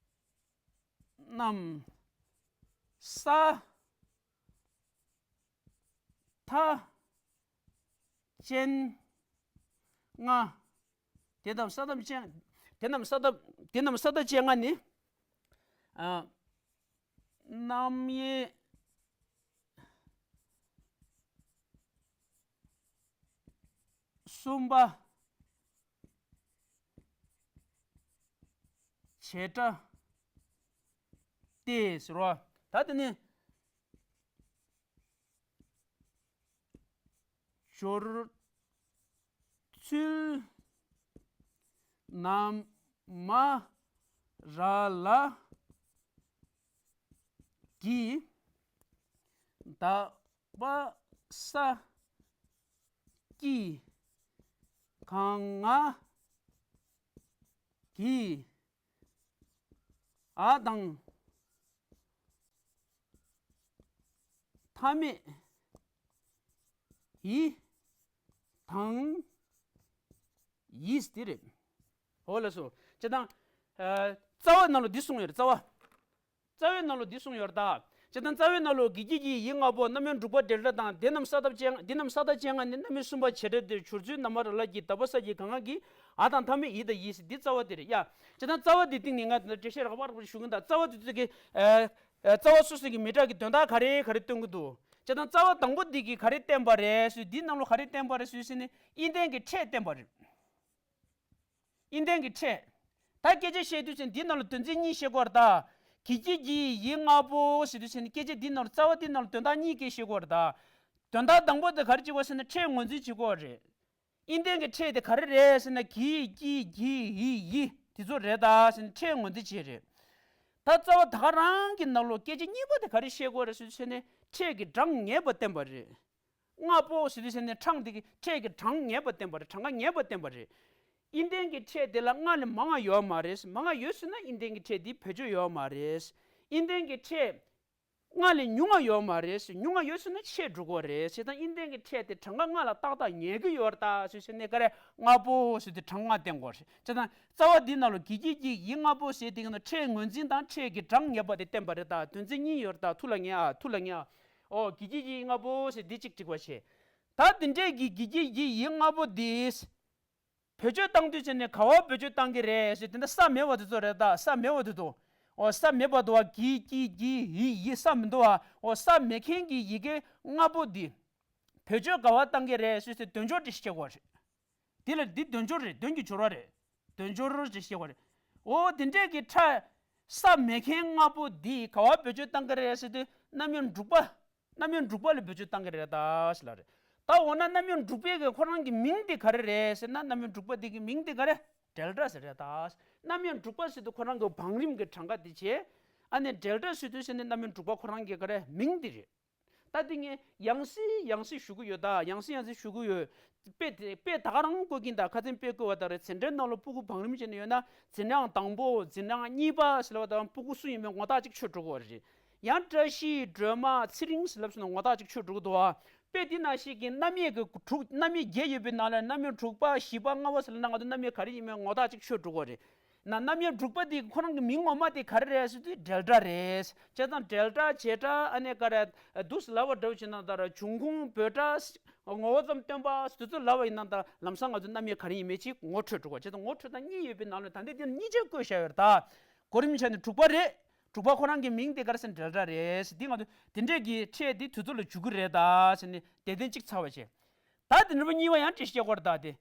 རྣམས་ས་མཐའ་ཅན་ལྔ། དེ་རྣམས་ས་མཐའ་ཅན། དེ་རྣམས་ས་མཐའ། དེ་རྣམས་ས་མཐའ་ཅན་ལྔ་ནི། ཨ། རྣམ་དབྱེ་གསུམ་པ། བྱེད་སྒྲ་སྟེ་ཟེར་བ། ད་དེ་ནི་སྦྱོར་ཚུལ་ན་མ་ར་ལ་གི་ད་པ་ས་ཀྱི་གང་ང་གི་ཨ་དང་མཐའ་མེད་ཡི་དང་ཡིས་དེ་རེད། འོ་ལགས་སོ། ཅེ་དང་། ཨ། རྩ་བའི་ནང་ལ་འདི་གསུངས་ཡོད་རེད། རྩ་བ། རྩ་བའི་ནང་ལ་འདི་གསུངས་ཡོད་རེད་ད། ཅེ་དང་རྩ་བའི་ནང་ལ་གི་གི་གི་ཡི་ལྔ་པོ། རྣམ་དབྱེ་དྲུག་པ་འབྲེལ་སྒྲ་དང་། དེ་རྣམས་ས་མཐའ་ཅན། དེ་རྣམས་ས་མཐའ་ཅན་ལྔ་ནི་རྣམ་དབྱེ་གསུམ་པ་བྱེད་སྒྲ་སྟེ། སྦྱོར་ཚུལ་ན་མ་ར་ལ་གི་ད་པ་ས་ཀྱི་གང་ང་གི་ཨ་དང་མཐའ་མེད་ཡི་དང་ཡིས། འདི་རྩ་བ་དེ་རེད་ཡ། ཅེ་དང་རྩ་བ་འདི་སྟེང་ནས་ང་འགྲེལ་བཤད་རགས་པ་རགས་པ་ཞུ་གི་ད། རྩ་བ་འདི་ཚོ་གི། ཨ། རྩ་བ་སོ་སོ་གི་མི་དྲག་གི་དོན་དག་ག་རེ་ག་རེ་སྟོན་གི་འདུག་ཅེ་དང་རྩ་བ་དང་པོ་འདི་གི་ག་རེ་བསྟན་པ་རེད་ཟེར། འདི་ནང་ལོ་ག་རེ་བསྟན་པ་རེད་ཟེར་ཟེར་ནས་ཨི་ལྡན་གྱི་ཕྲད་བསྟན་པ་རེད། ཨི་ལྡན་གྱི་ཕྲད། ད་སྐད་ཆ་བཤད་དུས་ཙམ་འདི་ནང་ལ་དོན་ཚན་གཉིས་བཤད་ཀྱི་ཡོད་རེད་ད། གི་གི་གི་ཡི་ལྔ་པོ་ཟེར་དུས་ཙམ་སྐད་ཆ་འདི་ནང་ལ་རྩ་བ་འདི་ནང་ལ་དོན་དག་གཉིས་སྐད་བཤད་ཀྱི་ཡོད་རེད་ད། དོན་དག་དང་པོ་དེ་ག་རེ་བྱེད་དགོས་ཟེར་ན་ཕྲད་ངོས་འཛིན་བྱེད་ཀྱི་ཡོད་རེད། ཨི་ལྡན་གྱི་ཕྲད་དེ་ག་རེ་རེད་ཟེར་ན་གི་ཀྱི་གི་ཡི་ཡི་དེ་ཚོ་རེད་ད་ཟེར་ནས་ཕྲད་ངོས་འཛིན་བྱས་རེད། ད་རྩ་བ་ད་ག་རང་གི་ནང་ལོ་སྐད་ཆ་གཉིས་པ་དེ་ག་རེ་བཤད་ཀྱི་ཡོད་རེད་ཟེར་ཟེར་ནས་ཕྲད་ཀྱི་གྲངས་ངེས་པ་བསྟན་པ་རེད། ལྔ་པོ་ཟེར་དུས་ཟེར་ནས་གྲངས་དེ་གི་ཕྲད་ཀྱི་གྲངས་ངེས་པ་བསྟན་པ་རེད། གྲངས་ཀ་ངེས་པ་བསྟན་པ་རེད། ཨི་ལྡན་གྱི་ཕྲད་དེ་ལ་ལྔ་ལས་མང་བ་ཡོད་མ་རེད། མང་བ་ཡོད་ཟེར་ན་ཨི་ལྡན་གྱི་ཕྲད་དེ་བེད་སྤྱོད་ཡོད་མ་རེད། ཨི་ལྡན་གྱི་ཕྲད་ལྔ་ལས་ཉུང་བ་ཡོད་མ་རེད། ཉུང་བ་ཡོད་ཟེར་ན་ཆད་འགྲོ་གི་རེད། བྱས་ཙང་ཨི་ལྡན་གྱི་ཕྲད་དེ་གྲངས་ཀ་ལྔ་ལ་ཏག་ཏག་ངེས་ཀྱི་ཡོད་རེད་ད་ཟེར་ཟེར་ནས་ག་རེ་ལྔ་པོ་ཟེར་དུས་གྲངས་ལྔ་བསྟན་དགོས་རེད། བྱས་ཙང་རྩ་བ་འདི་ནང་ལོ་གི་གི་གི་ཡི་ལྔ་པོ་ཟེར་དེ་གི་ནང་ཕྲད་ངོས་འཛིན་དང་ཕྲད་ཀྱི་གྲངས་ངེས་པ་དེ་བསྟན་པ་རེད་ད། དོན་ཚན་གཉིས་ཡོད་རེད་ད། ཐུགས་ལ་ངེས་ཨ། ཐུགས་ལ་ངེས་ཨ། ཨོ་གི་གི་གི་ལྔ་པོ་ཟེར་འདི་གཅིག་འགྲིག་པ་བྱས། ད་འདི་འདྲས་ཀྱི་གི་གི་གི་ཡི་ལྔ་པོ་འདིས་བེད་སྤྱོད་བཏང་དུས་ཙམ་ནས་ག་བ་བེད་སྤྱོད་བཏང་གི་རེད་ཟེར་དེ་འདྲ་ས་མེད་པ་དེ་ཚོ་རེད་ད། ས་མེད་པ་དེ་ཚོ། འོ་ས་མེད་པ་འདུག་བ། གི་ཀྱི་གི་ཡི་ཡི་ས་མི་འདུག་བ། འོ་ས་མེད་མཁན་གྱི་ཡི་གེ་ལྔ་པོ་འདི་བེད་སྤྱོད་ག་བ་བཏང་གི་རེད་ཟེར་ཏེ་དོན་སྦྱོར་འགྲེལ་བཤད་བྱེད་དགོས་རེད། དེ་ལ་འདི་དོན་སྦྱོར་རེད། དོན་གྱི་སྦྱོར་བ་རེད། དོན་སྦྱོར་འགྲེལ་བཤད་བྱེད་དགོས་རེད། འོ་དེ་འདྲས་ཀྱི་ཕྲ་ས་མེད་མཁན་ལྔ་པོ་འདི་ག་བ་བེད་སྤྱོད་བཏང་གི་རེད་ཟེར་ཏེ་རྣམ་དབྱེ་དྲུག་པ། རྣམ་དབྱེ་དྲུག་པ་ལ་བེད་སྤྱོད་བཏང་གི་རེད་ད་ཟེར་ལབ་རེད། ད་འོ་ན་རྣམ་དབྱེ་དྲུག་པའི་གི་ཁོ་རང་གི་མིང་དེ་ག་རེ་རེད་ཟེར་ན། རྣམ་དབྱེ་དྲུག་པ་དེ་གི་མིང་དེ་ག་རེ། འབྲེལ་སྒྲ་ཟེར་རེད་ད། རྣམ་དབྱེ་དྲུག་པ་ཟེར་དུས་ཁོ་རང་གི་བང་རིམ་གྱི་གྲངས་ཀ་དེ་བྱས། ཨ་ནི་འབྲེལ་སྒྲ་ཟེར་དུས་ཟེར་ནས་རྣམ་དབྱེ་དྲུག་པ་ཁོ་རང་གི་ག་རེ་མིང་དེ་རེད། ད་དེ་ངས་ཡང་སེ་ཡང་སེ་ཞུ་གི་ཡོད་ད། ཡང་སེ་ཡང་སེ་ཞུ་གི་ཡོད། དཔེ་དེ་དཔེ་ད་ག་རང་བཀོད་ཀྱིན་ད། ཁ་སང་དཔེ་བཀོད་པ་ལྟར་རེད། ཚེ་འབྲེལ་ནང་ལ་སྤུ་གུ་བང་རིམ་བྱས་ནས་ཡོད་ན། འཛིན་གྲྭ་དང་པོ། འཛིན་གྲྭ་གཉིས་པ་ཟེར་ལབ་པ་དང་སྤུ་གུ་སུ་ཡིན་མིན་ངོ་ཐག་ཅིག་ཆོད་འགྲོ་གི་རེད། ཡང་བཀྲ་ཤིས། སྒྲོལ་མ། ཚེ་རིང་ཟེར་ལབ་སོང་ན་ངོ་ཐག་ཅིག་ཆོད་འགྲོ་གི་འདུག་བ། དཔེ་འདི་ནང་བཞིན་གྱི་རྣམ་དབྱེ་གི་དྲུག་རྣམ་དབྱེ་བརྒྱད་ཡོད་པའི་ནང་ལ་རྣམ་དབྱེ་དྲུག་པ། བཞི་པ། ལྔ་པ་ཟེར་ལབ་ན་ང་ཚོ་རྣམ་དབྱེ་ག་རེ་ཡིན་མིན་ངོ་ཐག་ཅིག་ཆོད་འགྲོ་གི་རེད། ན་རྣམ་དབྱེ་དྲུག་པ་དེ་ཁོ་རང་གི་མིང་ངོ་མ་དེ་ག་རེ་རེད་ཟེར་དུས་འབྲེལ་སྒྲ་རེད། བྱས་ཙང་འབྲེལ་སྒྲ། བྱེད་སྒྲ། ཨ་ནི་ག་རེ་འདུག་ཟེར་ལབ་པ་འདྲ་བོ་བྱས་ན། ད་ར་འབྱུང་ཁུངས། འབོད་སྒྲ། ངོ་བོ་ཙམ་སྟོན་པ་དེ་ཚོ་ལབ་པ་ཡིན་ན། ད་ལམ་སང་ང་ཚོ་རྣམ་དབྱེ་ག་རེ་ཡིན་མིན་ཅིག་ངོ་འཕྲོད་འགྲོ་གི་རེད། བྱས་ཙང་ངོ་འཕྲོད་སྟངས་གཉིས་ཡོད་པའི་ནང་ལ་ད་ལྟ་དེ་གཉིས་ཆ་བཀོད་བཞག་ཡོད་རེད་ད། གོ་རིམ་བྱས་ནས་དྲུག་པ་རེད། དྲུག་པ་ཁོ་རང་གི་མིང་དེ་ག་རེ་ཟེར་ན་འབྲེལ་སྒྲ་རེད། འདི་ང་ཚོ་དེ་འདྲས་ཀྱི་ཕྲད་འདི་དུས་ཚོད་ལ་འཇུག་གི་རེད་ད་ཟེར་ནས་དེ་བསྟན་གཅིག་ཚར་བ་བྱས། ད་དེ་འདྲ་པོ་གཉིས་པ་ཡང་འགྲེལ་བཤད་བྱེད་དགོས་རེད་ད། དེ་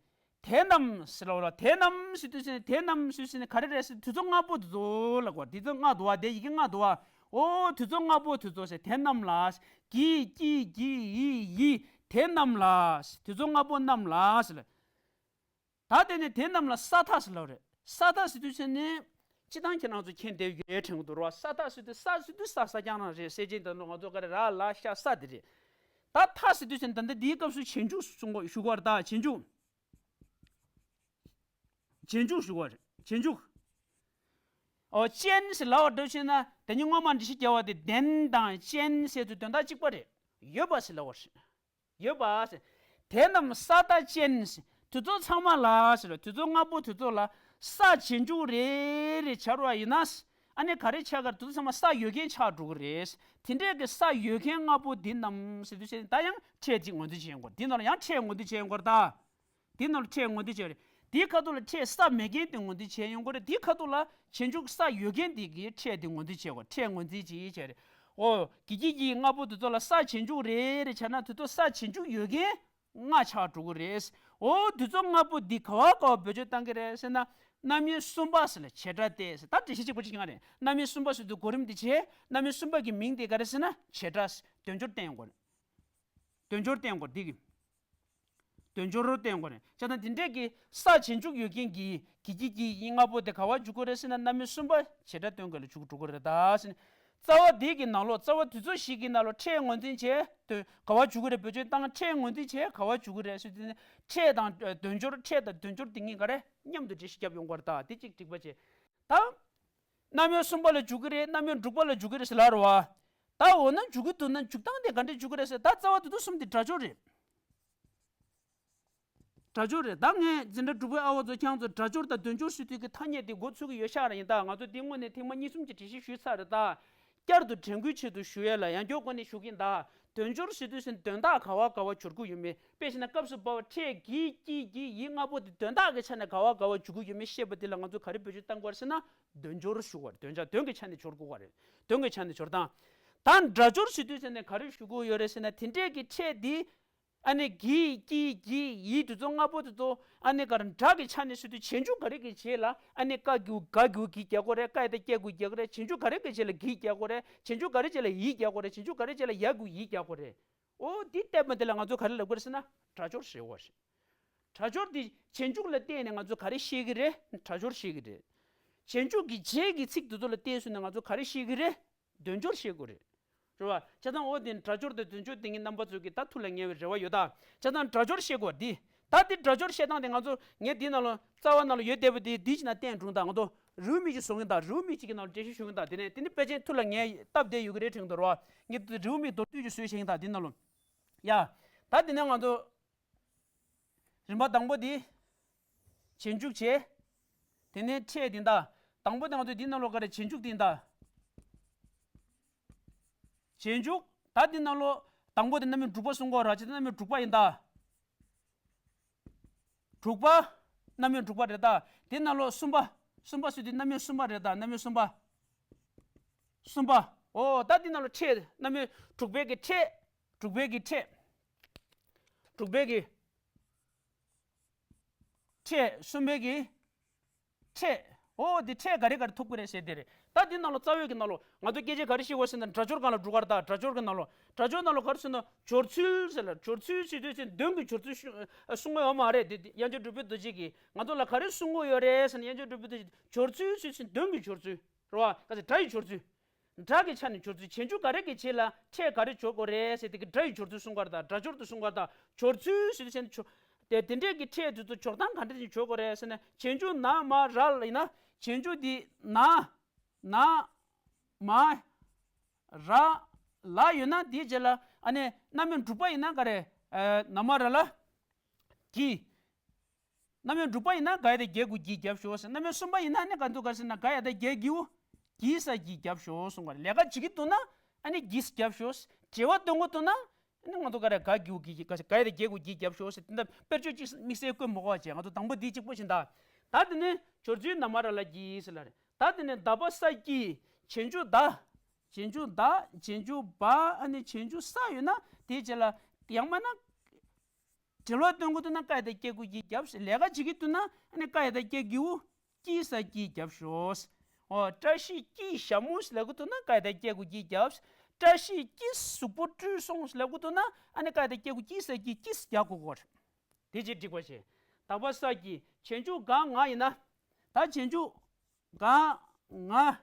དེ་རྣམས་ཟེར་ལབ་ལ། དེ་རྣམས་ཟེར་དུས་ཟེར་ནས། དེ་རྣམས་ཟེར་ཟེར་ནས་ག་རེ་རེད་ཟེར། དུས་ཚོད་ལྔ་པོ་དེ་ཚོ་ལབ་དགོས། དུས་ཚོད་ལྔ་འདུག་བ། དེ་ཡི་གེ་ལྔ་འདུག་བ། འོ་དུས་ཚོད་ལྔ་པོ་དེ་ཚོ་ཟེར། དེ་རྣམས་ལ། གི་ཀྱི་གི་ཡི་ཡི། དེ་རྣམས་ལ། དུས་ཚོད་ལྔ་པོ་རྣམས་ལ་ཟེར་ལ། ད་དེ་ནས་དེ་རྣམས་ལ་ས་མཐའ་ཟེར་ལབ་རེད། ས་མཐའ་ཟེར་དུས་ཚོད་ནི་སྤྱིར་བཏང་ཁྱེད་རང་ཚོ་མཁྱེན་བསྡད་ཡོད་དྲན་གྱི་འདུག་ར། ས་མཐའ་ཟེར་དུས། ས་ཟེར་དུས་ས་ས་རྐྱང་རང་རེད། སེམས་ཅན་དེ་ཚོ་ང་ཚོ་ག་རེ། ར་ལ་ཤ་ས་དེ་རེད། ད་མཐའ་ཟེར་དུས་ཚོད་ནི་ད་ལྟ་འདིའི་སྐབས་སུ་རྗེས་འཇུག་གསུང་གོ་ཞུ་གོ་ར། ད་རྗེས་འཇུག་རྗེས་འཇུག་ཞུ་གོ་རེད། རྗེས་འཇུག་འོ་ཅན་ཟེར་ལབ་པ་འདྲ་བྱས་ན། དེ་ཉིད་སྔོན་མ་འགྲེལ་བཤད་བརྒྱབ་པ་དེ་ལྡན་དང་ཅན་ཟེར་དུས་དོན་དག་གཅིག་པ་རེད། ཡོད་པ་ཟེར་ལབ་པ་རེད། ཡོད་པ་ཟེར། དེ་རྣམས་ས་མཐའ་ཅན། དེ་ཚོ་ཚང་མ་ལ་ཟེར། དེ་ཚོ་ལྔ་པོ་དེ་ཚོ་ལ་ས་རྗེས་འཇུག་རེ་རེ་སྦྱར་བ་ཡིན་ན། ཨ་ནི་ག་རེ་ཆགས་ཀྱི་རེད། དེ་ཚོ་ཚང་མ་ས་ཡོད་མཁན་ཆགས་འགྲོ་གི་རེད། དེ་འདྲས་ཀྱི་ས་ཡོད་མཁན་ལྔ་པོ་འདི་རྣམས་ཟེར་དུས་ཟེར། ད་ཡང་ཕྲད་ཅིག་ངོས་འཛིན་བྱེད་ཡོང་གི་རེད། འདི་ནང་ལ་ཡང་ཕྲད་ངོས་འཛིན་བྱེད་ཡོང་གི་རེད་ད། འདི་ནང་ལ་ཕྲད་ངོས་འཛིན་བྱེད་རེད། འདིའི་ཁ་ཐུག་ལ་ཕྲད་ས་མེད་མཁན་དེ་ངོས་འཛིན་བྱེད་ཡོང་གི་རེད། འདིའི་ཁ་ཐུག་ལ་རྗེས་འཇུག་ས་ཡོད་མཁན་དེ་གི་ཕྲད་དེ་ངོས་འཛིན་བྱེད་དགོས། ཕྲད་ངོས་འཛིན་ཅིག་བྱེད་རེད། འོ་གི་ཀྱི་གི་ལྔ་པོ་དེ་ཚོ་ལ་ས་རྗེས་འཇུག་རེ་རེ་བྱས་ན། དེ་ཚོ་ས་རྗེས་འཇུག་ཡོད་མཁན་ལྔ་ཆགས་འགྲོ་གི་རེད། འོ་དེ་ཚོ་ལྔ་པོ་འདི་ག་བ་ག་བ་བེད་སྤྱོད་བཏང་གི་རེད་ཟེར་ན། རྣམ་དབྱེ་གསུམ་པ་ཟེར་ལ་བྱེད་སྒྲ་སྟེ་ཟེར། ད་འགྲེལ་བཤད་གཅིག་པོ་གཅིག་ཡང་རེད། རྣམ་དབྱེ་གསུམ་པ་ཟེར་དུས་གོ་རིམ་འདི་བྱས། རྣམ་དབྱེ་གསུམ་པ་གི་མིང་དེ་ག་རེ་ཟེར་ན་བྱེད་སྒྲ། དོན་སྦྱོར་བསྟན་དགོས་རེད། དོན་སྦྱོར་བསྟན་དགོས་འདི་གི། དོན་སྦྱོར་བསྟན་དགོས་རེད། བྱས་ཙང་དེ་འདྲས་ཀྱི་ས་རྗེས་འཇུག་ཡོད་མཁན་གྱི་གི་ཀྱི་གི་ཡི་ལྔ་པོ་དེ་ག་བ་འཇུག་གི་རེད་ཟེར་ན། རྣམ་དབྱེ་གསུམ་པ་བྱེད་སྒྲ་སྟོན་དགོས་ལ་འཇུག་འགྲོ་གི་རེད་ད་ཟེར་ནས། རྩ་བ་འདི་གི་ནང་ལོགས། རྩ་བ་དུས་ཚོད་བཞི་གི་ནང་ལོགས་ཕྲད་ངོས་འཛིན་བྱས། དོན་ག་བ་འཇུག་གི་རེད། བེད་སྤྱོད་བཏང་། ཕྲད་ངོས་འཛིན་བྱས་ག་བ་འཇུག་གི་རེད་ཟེར་དུས་ནི། ཕྲད་དང་དོན་སྦྱོར། ཕྲད་དང་དོན་སྦྱོར་དེ་གཉིས་ཀ་རེ་མཉམ་དུ་འགྲེལ་བཤད་བརྒྱབ་ཡོང་གི་རེད་ད། དེ་གཅིག་འགྲིག་པ་བྱས། ད་རྣམ་དབྱེ་གསུམ་པ་ལ་འཇུག་གི་རེད། རྣམ་དབྱེ་དྲུག་པ་ལ་འཇུག་གི་རེད་ཟེར་ལབ་རེད་བ། ད་འོ་ན་འཇུག་གི་འདུག་ན་འཇུག་སྟངས་དེ་ག་འདྲས་འཇུག་གི་རེད་ཟེར། ད་རྩ་བ་དེ་དུས་གསུམ་དེ་སྒྲ་སྦྱོར་རེད། སྒྲ་སྦྱོར་རེད། ད་ངས་འཛིན་གྲྭ་དྲུག་པའི་ཨ་བ་ཚོ་ཁྱེད་ཚོ་སྒྲ་སྦྱོར་དང་དོན་སྦྱོར་ཟེར་དུས་ཀྱི་ཐ་སྙད་དེ་མགོ་ཚོས་ཀྱི་ཡོད་ཤག་ར། ཡིན་ད་ང་ཚོ་འདི་སྔོན་ནས་ཐེངས་མ་གཉིས་གསུམ་གྱི་འགྲེལ་བཤད་ཞུས་ཚར་རེད་ད། བསྐྱར་དུ་དྲན་སྐུལ་ཆེད་དུ་ཞུ་ཡས་ལ་ཡང་བསྐྱར་སྒོ་ནས་ཞུ་གིན་ད། དོན་སྦྱོར་ཟེར་དུས་ཟེར་དོན་དག་ག་བ་ག་བ་སྦྱོར་གྱི་ཡོད་མེད། དཔེ་བཞག་ན་སྐབས་སུ་བབ་པ་ཕྲད་གི་ཀྱི་གི་ཡི་ལྔ་པོ་དེ་དོན་དག་གི་ཆ་ནས་ག་བ་ག་བ་འཇུག་གི་ཡོད་མེད་བཤད་པ་དེ་ལ་ང་ཚོ་ག་རེ་བེད་སྤྱོད་བཏང་དགོས་རེད་ཟེར་ན། དོན་སྦྱོར་ཞུ་དགོས་རེད། དོན་བྱ་དོན་གྱི་ཆ་ནས་སྦྱོར་དགོས་པ་རེད། དོན་གྱི་ཆ་ནས་སྦྱོར་སྟངས། ད་སྒྲ་སྦྱོར་ཟེར་དུས་ཟེར་ནས་ག་རེ་ཞུ་དགོས་ཡོད་རེད་ཟེར་ན། དེ་འདྲས་ཀྱི་ཕྲད་འདི་ཨ་ནི་གི་ཀྱི་གི་ཡི་དེ་ཚོ་ལྔ་པོ་དེ་ཚོ་ཨ་ནི་ག་རེ་སྒྲ་གི་ཆ་ནས་ཟེར་དུས་རྗེས་འཇུག་ག་རེ་གི་རྗེས་ལ་ཨ་ནི་ཀ་གི་གུ་ག་གི་གུ་གི་རྒྱག་དགོས་རེད། ཀ་ཡི་ད་ཀྱ་གི་གུ་རྒྱག་དགོས་རེད། རྗེས་འཇུག་ག་རེ་གི་རྗེས་ལ་གི་རྒྱག་དགོས་རེད། རྗེས་འཇུག་ག་རེ་རྗེས་ལ་ཡི་རྒྱག་དགོས་རེད། རྗེས་འཇུག་ག་རེ་རྗེས་ལ་ཡ་གི་གུ་ཡི་རྒྱག་དགོས་རེད། འོ་འདི་བལྟས་པ་འདི་ལ་ང་ཚོ་ག་རེ་ལབ་དགོས་རེད་ཟེར་ན། སྒྲ་སྦྱོར་ཟེར་བ་རེད། སྒྲ་སྦྱོར་འདི་རྗེས་འཇུག་ལ་བརྟེན་ནས་ང་ཚོ་ག་རེ་ཤེས་ཀྱི་རེད། སྒྲ་སྦྱོར་ཤེས་ཀྱི་རེད། རྗེས་འཇུག་གི་རྗེས་ཀྱི་ཚིག་དེ་ཚོ་ལ་བརྟེན་སོང་ནས་ང་ཚོ་ག་རེ་ཤེས་ཀྱི་རེད། དོན་སྦྱོར་ཤེས་དགོས་རེད། རེད་བ། བྱས་ཙང་འོ་དེ་སྒྲ་སྦྱོར་དང་དོན་སྦྱོར་དེ་གཉིས་རྣམ་པ་ཚོ་གི་ད་ཐུགས་ལ་ངེས་པའི་རེ་བ་ཡོད་ད། བྱས་ཙང་སྒྲ་སྦྱོར་ཤེས་དགོས་འདི། ད་འདི་སྒྲ་སྦྱོར་ཤེས་སྟངས་དེ་ང་ཚོ་ངས་འདི་ནང་ལ་རྩ་བ་ནང་ལ་ཡོད་བསྡད་པ་དེ་འདི་ཅིག་ན་བསྟན་འགྲོ་ད། ང་ཚོ་རེའུ་མིག་ཅིག་བཟོ་གིན་ད། རེའུ་མིག་ཅིག་གི་ནང་ལ་འགྲེལ་བཤད་ཞུ་གིན་ད། དེ་ནས་དེ་ནི་དཔེ་ཅན་ཐུགས་ལ་ངེས་སྟབས་བདེ་ཡོད་ཀྱི་རེད་དྲན་གྱི་འདུག་ར། ངས་རེའུ་མིག་མདོར་བསྡུས་ཅིག་བཟོས་བཞག་གིན་ད་འདི་ནང་ལ། ཡ། ད་དེ་ནས་ང་ཚོ་རིམ་པ་དང་པོ་དེ་རྗེས་འཇུག་བྱས། དེ་ནས་ཕྲད་དེ་ད། དང་པོ་དེ་ང་ཚོ་འདི་ནང་ལོགས་ག་རེ་རྗེས་འཇུག་དེ་ད། རྗེས་འཇུག་ད་འདི་ནང་ལོགས་དང་པོ་དེ་རྣམ་དབྱེ་དྲུག་པ་གསུང་གི་ཡོད་ར། བྱས་ཙང་རྣམ་དབྱེ་དྲུག་པ་ཡིན་ད། དྲུག་པ། རྣམ་དབྱེ་དྲུག་པ་རེད་ད། དེ་ནང་ལོགས་གསུམ་པ། གསུམ་པ་ཟེར་དུས་རྣམ་དབྱེ་གསུམ་པ་རེད་ད། རྣམ་དབྱེ་གསུམ་པ། གསུམ་པ། འོ་ད་འདི་ནང་ལ་ཕྲད་རྣམ་དབྱེ་དྲུག་པའི་གི་ཕྲད། དྲུག་པའི་གི་ཕྲད། དྲུག་པའི་གི་ཕྲད། གསུམ་པའི་གི་ཕྲད། འོ་འདི་ཕྲད་ག་རེ་ག་རེ་ཐོབ་ཀྱི་རེད་ཟེར་དེ་རེད། ད་འདི་ནང་ལ་རྩ་བའི་གི་ནང་ལ་ང་ཚོ་སྐད་ཆ་ག་རེ་བཤད་དགོས་ཟེར་ན། སྒྲ་སྦྱོར་སྒང་ལ་འགྲོ་ག་རེད། ད་སྒྲ་སྦྱོར་གི་ནང་ལ། སྒྲ་སྦྱོར་ནང་ལ་ག་རེ་ཟེར་ན་སྦྱོར་ཚུལ་ཟེར་ལ། སྦྱོར་ཚུལ་ཟེར་དུས་ཚེ་དོན་གྱི་སྦྱོར་ཚུལ་ཞུ་གསུང་གི་ཡོད་མ་རེད། དེ་དེ་དབྱངས་ཅན་གྲུབ་པའི་རྡོ་རྗེ་གིས་ང་ཚོ་ལ་ག་རེ་གསུང་གི་ཡོད་རེད་ཟེར་ན། དབྱངས་ཅན་གྲུབ་པའི་རྡོ་རྗེ་སྦྱོར་ཚུལ་ཟེར་དུས་དོན་གྱི་སྦྱོར་ཚུལ། རེད་བ། ག་ཚོད་སྒྲ་ཡི་སྦྱོར་ཚུལ། སྒྲ་གི་ཆ་ནས་སྦྱོར་ཚུལ། རྗེས་འཇུག་ག་རེ་གི་རྗེས་ལ་ཕྲད་ག་རེ་སྦྱོར་དགོས་རེད་ཟེར་དེ་གི་སྒྲ་ཡི་སྦྱོར་ཚུལ་གསུང་གི་ཡོད་རེད། ད་སྒྲ་སྦྱོར་དུ་གསུང་གི་ཡོད་རེད། ད་སྦྱོར་ཚུལ་ཟེར་དུས་ཆེན་སྦྱོར་དེ་དེ་འདྲས་ཀྱི་ཕྲད་དེ་ཚོ་སྦྱོར་སྟངས་ག་འདྲ་ཞིག་སྦྱོར་དགོས་རེད་ཟེར་ན། རྗེས་འཇུག་ན་མ་ར་ལ་ཡིན་ན། རྗེས་འཇུག་དེ་ན་ན་མ་ར་ལ་ཡོད་ན། དེའི་རྗེས་ལ་ཨ་ནི་རྣམ་དབྱེ་དྲུག་པ་ཡིན་ན་ག་རེ། ཨ་ན་མ་ར་ལ་གི། རྣམ་དབྱེ་དྲུག་པ་ཡིན་ན་ག་ཡ་བཏགས་གི་གུ་གི་རྒྱབ་ཞོག་ཟེར། རྣམ་དབྱེ་གསུམ་པ་ཡིན་ན་ནི་ག་འདུག་ག་ཟེར་ན། ག་ཡ་བཏགས་གི་གུ་གི་ས་གི་རྒྱབ་ཞོག་གསུང་གི་ཡོད་རེད། ལས་ཀ་བྱེད་ཀྱི་འདུག་ན་ཨ་ནི་གི་ས་རྒྱབ་ཞོག། འབྲེལ་བ་སྟོན་གྱི་འདུག་ན་ཨ་ནི་ང་ཚོ་ག་རེ་ག་གི་གུ་གི་གི་ག་ཟེར། ག་ཡ་བཏགས་གི་གུ་གི་རྒྱབ་ཞོག་ཟེར། དེ་འདྲ་དཔེར་བརྗོད་ཅིག་དམིགས་བསལ་བཀོད་མི་དགོས་པ་བྱས། ང་ཚོ་དང་པོ་འདི་གཅིག་པོ་བྱེད་ད། ད་དེ་ནས་སྦྱོར་ཚུལ་ན་མ་ར་ལ་གི་ཟེར་ལ་རེད། ད་དེ་ནས་ད་བ་ས་གི། རྗེས་འཇུག་ད། རྗེས་འཇུག་ད། རྗེས་འཇུག་བ། ཨ་ནི་རྗེས་འཇུག་ས་ཡོད་ན་དེའི་རྗེས་ལ་ཡང་མིན་ན། འབྲེལ་བ་སྟོན་གྱི་འདུག་ན་ཀ་ཡ་བཏགས་ཀྱི་གུ་གི་རྒྱབ། ལས་ཀ་བྱེད་ཀྱི་འདུག་ན་ཨ་ནི་ཀ་ཡ་བཏགས་ཀྱི་གུ་གི་ས་གི་རྒྱབ་ཞོག། འོ། བཀྲ་ཤིས་ཀྱི་ཞྭ་མོ་ལབ་ཀྱི་འདུག་ན་ཀ་ཡ་བཏགས་ཀྱི་གུ་གི་རྒྱབ། བཀྲ་ཤིས་ཀྱི་གཟུགས་པོ་བཀྲུས་སོང་ལབ་ཀྱི་འདུག་ན་ཨ་ནི་ཀ་ཡ་བཏགས་ཀྱི་གུ་གི་ས་གི་གི་ས་རྒྱག་དགོས་ཀྱི་རེད། དེ་ཅིག་འགྲིག་པ་བྱས། ད་བ་ས་གི། རྗེས་འཇུག་ག་ང་ཡིན་ན། ད་རྗེས་འཇུག་ག་ང་།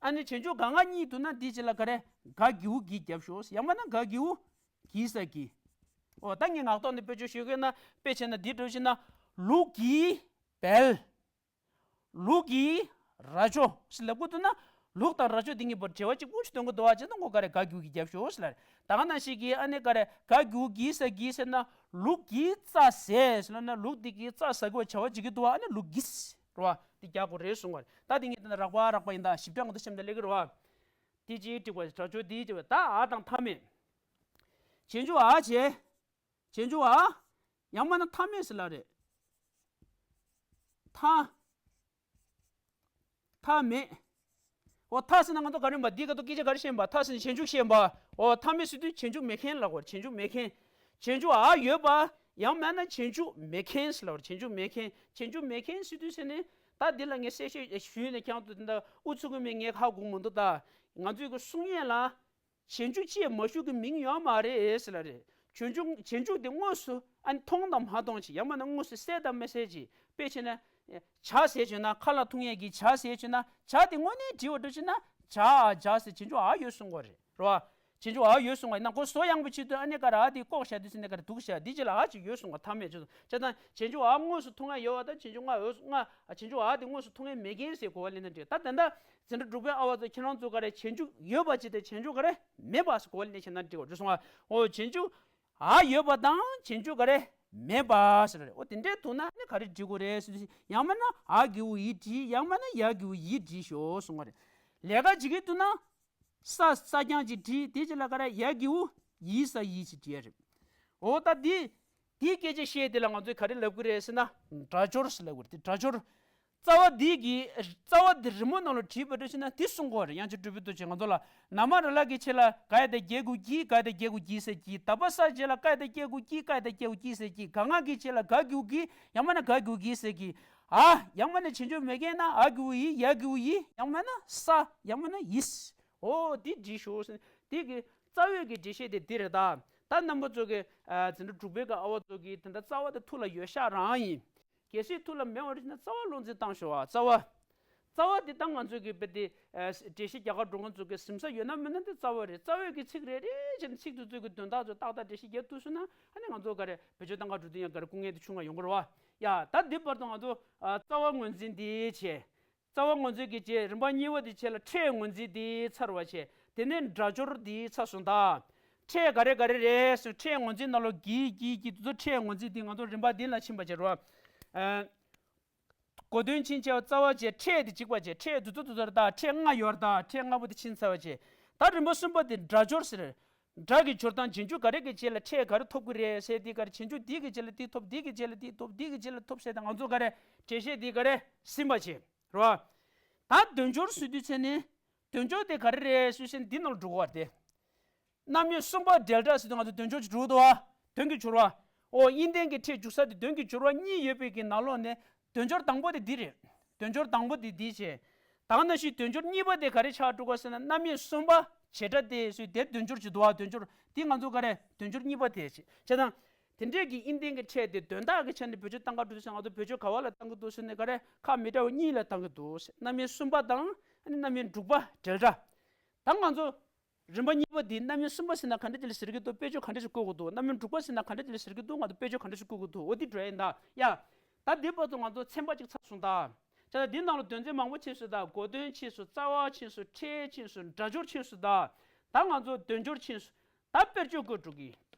ཨ་ནི་རྗེས་འཇུག་ག་ང་གཉིས་འདུག་ན་དེའི་རྗེས་ལ་ག་རེ། ག་གི་གུ་གི་རྒྱབ་ཞོག། ཡང་མིན་ན་ག་གི་གུ་གི་ས་གི། འོ་ད་ངས་ངག་ཐོག་ནས་དཔེ་བརྗོད་ཞུ་གི་ཡོད་ན། དཔེ་བྱས་ན་འདི་འདྲ་བྱས་ན། ལུག་གི་བལ། ལུག་གི་རྭ་ཅོ་ཟེར་ལབ་ཀྱི་འདུག་ན། ལུག་དང་རྭ་ཅོ་འདི་གཉིས་བར་འབྲེལ་བ་གཅིག་པུ་ཞིག་སྟོན་གྱི་འདུག་བ་བྱས་ན་ཁོ་ག་རེ། ག་གི་གུ་གི་རྒྱབ་ཞོག་ཟེར་ལ་རེད། ད་ག་ནང་བཞིན་གྱི་ཨ་ནི་ག་རེ། ག་གི་གུ་གི་ས་གི་ཟེར་ན། ལུག་གིས་རྩྭ་ཟས་ཟེར་ལབ་ན་ལུག་འདི་གིས་རྩྭ་ཟ་དགོས་བྱ་བ་བྱེད་ཀྱི་འདུག་བ། ཨ་ནི་ལུག་གིས་རེད་བ། འདི་རྒྱག་དགོས་རེད་གསུང་བ་རེད། ད་འདི་ངས་ད་རགས་པ་རགས་པ་ཡིན། ད་ཞིབ་ཕྲ་ང་ཚོ་གཤམ་དུ་སླེབས་ཀྱི་རེད་བ། དེ་ཅིག་འགྲིག་པ། སྒྲ་སྦྱོར་འདི་ཅིག་བ། ད་འ་དང་མཐའ་མེད། རྗེས་འཇུག་འ་བྱས། རྗེས་འཇུག་འ། ཡང་མིན་ན་མཐའ་མེད་ཟེར་ལ་རེད། མཐའ། མཐའ་མེད། འོ་མཐའ་ཟེར་ན་ང་ཚོ་ག་རེ་ཡིན་པ། འདི་ག་དུས་སྐད་ཆ་ག་རེ་བཤད་ཡིན་པ། མཐའ་ཟེར་ན་རྗེས་འཇུག་བཤད་ཡིན་པ། འོ་མཐའ་མེད་ཟེར་དུས་རྗེས་འཇུག་མེད་མཁན་ལབ་དགོས་རེད། རྗེས་འཇུག་མེད་མཁན། རྗེས་འཇུག་འ་ཡོད་པ། ཡང་མིན་ན་རྗེས་འཇུག་མེད་མཁན་ཟེར་ལབ་དགོས་རེད། རྗེས་འཇུག་མེད་མཁན། རྗེས་འཇུག་མེད་མཁན་ཟེར་དུས་ཟེར་ནས། ད་འདི་ལ་ངས་གསལ་བཤད་ཞུས་ནས་ཁྱེད་རང་ཚོ་འདི་འདྲ་ཨུ་ཚུགས་ཀྱི་མེད། ངས་ཧ་གོ་མི་འདུག་ད་ང་ཚོའི་གི་གསུང་ཡས་ལ། རྗེས་འཇུག་ཅེས་མ་ཞུགས་ཀྱི་མིང་ཡོད་མ་རེད་ཟེར་ལ་རེད། རྗེས་འཇུག་རྗེས་འཇུག་དེ་དངོས་སུ་ཨ་ནི་མཐོང་དང་མ་མཐོང་ཅིག། ཡང་མིན་ན་དངོས་སུ་གསལ་དང་མི་གསལ་ཅིག། དཔེ་བྱས་ན། ཇ་ཟས་བྱས་ན། ཁ་ལག་འཐུང་ཡས་ཀྱི་ཇ་ཟས་བྱས་ན། ཇ་དེ་དངོས་གནས་བྲིས་པ་འདྲ་བྱས་ན། ཇ་འ་ཇ་ཟེར་རྗེས་འཇུག་འ་ཡོད་གསུང་གི་རེད། རེད་བ། རྗེས་འཇུག་འ་ཡོད་གསུང་བ་ཡིན་ན་ཁོ་བཟོ་ཡང་པོ་ཆེད་དུ་ཨ་ནི་ག་རེ་འ་དེ་བཀོག་བཞག་དུས་ཟེར་ནས་ག་རེ་འདུག་བཞག། དེ་རྗེས་ལ་འ་ཅིག་ཡོད་གསུང་བ། མཐའ་མེད་ཆོས་སོང་བྱས་ཙང་རྗེས་འཇུག་འ་དངོས་སུ་འཐུང་ཡས་ཡོད་པ་དང་། རྗེས་འཇུག་ང་ཡོད་ང་། རྗེས་འཇུག་འ་དེ་དངོས་སུ་འཐུང་ཡས་མེད་མཁན་ཟེར་གོ་བ་ལེན་ན་འགྲིག། ད་ད་ལྟ་འཛིན་གྲྭ་དྲུག་པའི་ཨ་བ་ཚོ་ཁྱེད་རང་ཚོ་ག་རེ། རྗེས་འཇུག་ཡོད་པ་ཅིག་དང་རྗེས་འཇུག་ག་རེ་མེད་པ་ཟེར་གོ་བ་ལེན་བྱས་ན་འགྲིག་གོ། འགྲིག་སོང་ང་། འོ་རྗེས་འཇུག་འ་ཡོད་པ་དང་རྗེས་འཇུག་ག་རེ་མེད་པ་ཟེར་རེད། འོ་དེ་འདྲའི་འདུག་ན་ནི་ག་རེ་འབྲི་དགོས་རེད་ཟེར་དུས། ཡང་མིན་ན་འ་གི་གུ་འི་བྲིས། ཡང་མིན་ན་ཡ་གི་གུ་ཡི་བྲིས་ཤོག་གསུང་བ་རེད། ལས་ཀ་བྱེད་ཀྱི་འདུག་ན། ས་ས་རྐྱང་ཅིག་བྲིས། དེ་རྗེས་ལ་ག་རེ། ཡ་གི་གུ་ཡི་ས་ཡི་ཅིག་བྲིས་ཡ་རེད། འོ་ད་འདི་འདིའི་སྐད་ཆ་བཤད་དེ་ལ་ང་ཚོས་ག་རེ་ལབ་ཀྱི་རེད་ཟེར་ན། སྒྲ་སྦྱོར་ཟེར་ལབ་ཀྱི་རེད། དེ་སྒྲ་སྦྱོར། རྩ་བ་འདི་གི་རྩ་བ་འདི་རི་མོ་ནང་ལ་བྲིས་པ་འདྲ་བྱས་ན་འདི་གསུང་གི་ཡོད་རེད། དབྱངས་ཅན་གྲུབ་པའི་རྡོ་རྗེས་ང་ཚོ་ལ། ན་མ་ར་ལ་གི་རྗེས་ལ་ག་ཡ་བཏགས་གི་གུ་གི། ག་ཡ་བཏགས་གི་གུ་གི་ས་གི། ད་བ་ས་རྗེས་ལ་ག་ཡ་བཏགས་གི་གུ་གི། ག་ཡ་བཏགས་གི་གུ་གི་ས་གི། ག་ང་གི་རྗེས་ལ་ག་གི་གུ་གི། ཡང་མིན་ན་ག་གི་གུ་གི་ས་གི། འ། ཡང་མིན་ན་རྗེས་འཇུག་མེད་མཁན་ན་འ་གི་གུ་འི། ཡ་གི་གུ་ཡི། ཡང་མིན་ན་ས། ཡང་མིན་ན་ཡི་ས། འོ་འདི་བྲིས་ཤོག་ཟེར། འདི་གི་རྩ་བའི་གི་འགྲེལ་བཤད་དེ་འདི་རེད་ད། ད་རྣམ་པ་ཚོ་གི་ཨ་འཛིན་གྲྭ་དྲུག་པའི་གི་ཨ་བ་ཚོ་གི་དེ་འདྲ་རྩ་བ་དེ་ཐུགས་ལ་ཡོད་ཤག་རང་ཡིན། གལ་སྲིད་ཐུགས་ལ་མེད་པ་རེད་ན་རྩ་བ་བློ་འཛིན་བཏང་ཤོག་ཨ། རྩ་བ། རྩ་བ་འདི་ད་ང་ཚོ་གི་དཔེ་དེ་ཨ་འགྲེལ་བཤད་རྒྱག་གར་འགྲོ་མཁན་ཚོ་གི་གཟིམ་ས་ཡོད་ན་མེད་ན་འདི་རྩ་བ་རེད། རྩ་བའི་གི་ཚིག་རེ་རེ་བྱས་ནས་ཚིག་དེ་ཚོ་གི་དོན་དག་ཚོ་ཏག་ཏག་འགྲེལ་བཤད་རྒྱག་ཐུབ་སོང་ན་ཨ་ནི་ང་ཚོ་ག་རེ་བེད་སྤྱོད་གཏང་གར་འགྲོ་དུས་ཡང་ག་རེ་སྐུ་ངལ་དེ་ཆུང་བ་ཡོང་གི་རེད་བ། ཡ་ད་འདི་བར་དུ་ང་ཚོ་ཨ་རྩ་བ་ངོས་འཛིན་འདི་བྱས། རྩ་བ་ངོས་འཛིན་གྱི་རྗེས་རིམ་པ་གཉིས་པ་དེ་བྱས་ལ་ཕྲད་ངོས་འཛིན་དེ་ཚར་བ་བྱས། དེ་ནས་སྒྲ་སྦྱོར་དེ་ཚར་སོང་ད། ཕྲད་ག་རེ་ག་རེ་རེད་ཟེར། ཕྲད་ངོས་འཛིན་ནང་ལོགས་གི་གི་གི་དེ་ཚོ་ཕྲད་ངོས་འཛིན་དེ་ང་ཚོ་རིམ་པ་འདི་ལ་ཕྱིན་པ་བྱས་རོ། ཨ། གོ་དོན་ཕྱིན་བྱས་པ་རྩ་བ་བྱས། ཕྲད་དེ་གཅིག་པ་བྱས། ཕྲད་དེ་ཚོ་དེ་ཚོ་རེད་ད། ཕྲད་ལྔ་ཡོད་རེད་ད། ཕྲད་ལྔ་པོ་དེ་ཕྱིན་ཚར་བ་བྱས། ད་རིམ་པ་གསུམ་པ་དེ་སྒྲ་སྦྱོར་ཟེར། སྒྲ་གི་སྦྱོར་སྟངས་རྗེས་འཇུག་ག་རེ་གི་རྗེས་ལ་ཕྲད་ག་རེ་ཐོབ་ཀྱི་རེད་ཟེར། དེ་ག་རེ་རྗེས་འཇུག་འདི་གི་རྗེས་ལ་འདི་ཐོབ། འདི་གི་རྗེས་ལ་འདི་ཐོབ། འདི་གི་རྗེས་ལ་འདི་ཐོབ། འདི་གི་རྗེས་ལ་ཐོབ་ཟེར་ད་ང་ཚོ་ག་རེ་འགྲེལ་བཤད་འདི་ག་རེ་ཟིན་པ་བྱས། རེད་བ། ད་དོན་སྦྱོར་ཟེར་དུས་ཚེ་ནི། དོན་སྦྱོར་དེ་ག་རེ་རེད་ཞུས་ཤིང་འདི་ནང་ལ་འགྲོ་གི་བ་རེད་དེ། རྣམ་དབྱེ་གསུམ་པ་འབྲེལ་སྒྲ་ཟེར་དུས་ང་ཚོ་དོན་སྦྱོར་གྱི་འགྲོ་གི་འདུག་བ། དོན་གྱི་སྦྱོར་བ། ཨོ་དབྱིན་ལྡན་གྱི་ཕྲད་འཇུག་ས་དེ་དོན་གྱི་སྦྱོར་བ་གཉིས་ཡོད་པའི་གི་ནང་ལོགས་ནས་དོན་སྦྱོར་དང་པོ་དེ་འདི་རེད། དོན་སྦྱོར་དང་པོ་དེ་འདི་བྱས། ད་ག་ནང་བཞིན་དོན་སྦྱོར་གཉིས་པ་དེ་ག་རེ་ཆགས་འགྲོ་གི་ཟེར་ན་རྣམ་དབྱེ་གསུམ་པ་བྱེད་སྒྲ་དེ་སུས་དེ་དོན་སྦྱོར་གྱི་འདུག་བ། དོན་སྦྱོར་དེ་ང་ཚོ་ག་རེ་དོན་སྦྱོར་གཉིས་པ་དེ་བྱས་བྱས་དང་། དེ་འདྲས་ཀྱི་དབྱིན་ལྡན་གྱི་ཕྲད་དེ་དོན་དག་གི་ཆ་ནས་བེད་སྤྱོད་བཏང་ག་འགྲོ་དུས་ང་ཚོ་བེད་སྤྱོད་ག་བ་ལ་བཏང་གི་འདུག་ཟེར་ནས་ག་རེ་ཁག་མི་འདྲ་བ་གཉིས་ལ་བཏང་གི་འདུག་རྣམ་དབྱེ་གསུམ་པ་དང་ཨ་ནི་རྣམ་དབྱེ་དྲུག་པ་འབྲེལ་སྒྲ། ད་ང་ཚོ་རིམ་པ་གཉིས་པ་འདི་རྣམ་དབྱེ་གསུམ་པ་ཟེར་ན་ག་འདྲ་ཅིག་ལ་ཟེར་གྱི་འདུག་དཔེ་བརྗོད་ག་འདྲ་ཞིག་བཀོད་དགོས་འདུག་རྣམ་དབྱེ་དྲུག་པ་ཟེར་ན་ག་འདྲ་ཅིག་ལ་ཟེར་གྱི་འདུག་ང་ཚོ་དཔེ་བརྗོད་ག་འདྲ་ཞིག་བཀོད་དགོས་འདུག་འོ་འདི་འགྲོ་ཡིན་ད་ཡ། ད་འདི་བར་དུ་ང་ཚོ་ཚན་པ་གཅིག་ཚར་སོང་ད། བྱས་ཙང་འདི་ནང་ལ་དོན་ཚན་མང་པོ་ཕྱིན་སོང་ད། གོ་དོན་ཕྱིན་སོང་། རྩ་བ་ཕྱིན་སོང་། ཕྲད་ཕྱིན་སོང་། སྒྲ་སྦྱོར་ཕྱིན་སོང་ད། ད་ང་ཚོ་དོན་སྦྱོར་ཕྱིན་སོང་། ད་དཔེར་བརྗོད་བཀོད་འགྲོ་གི་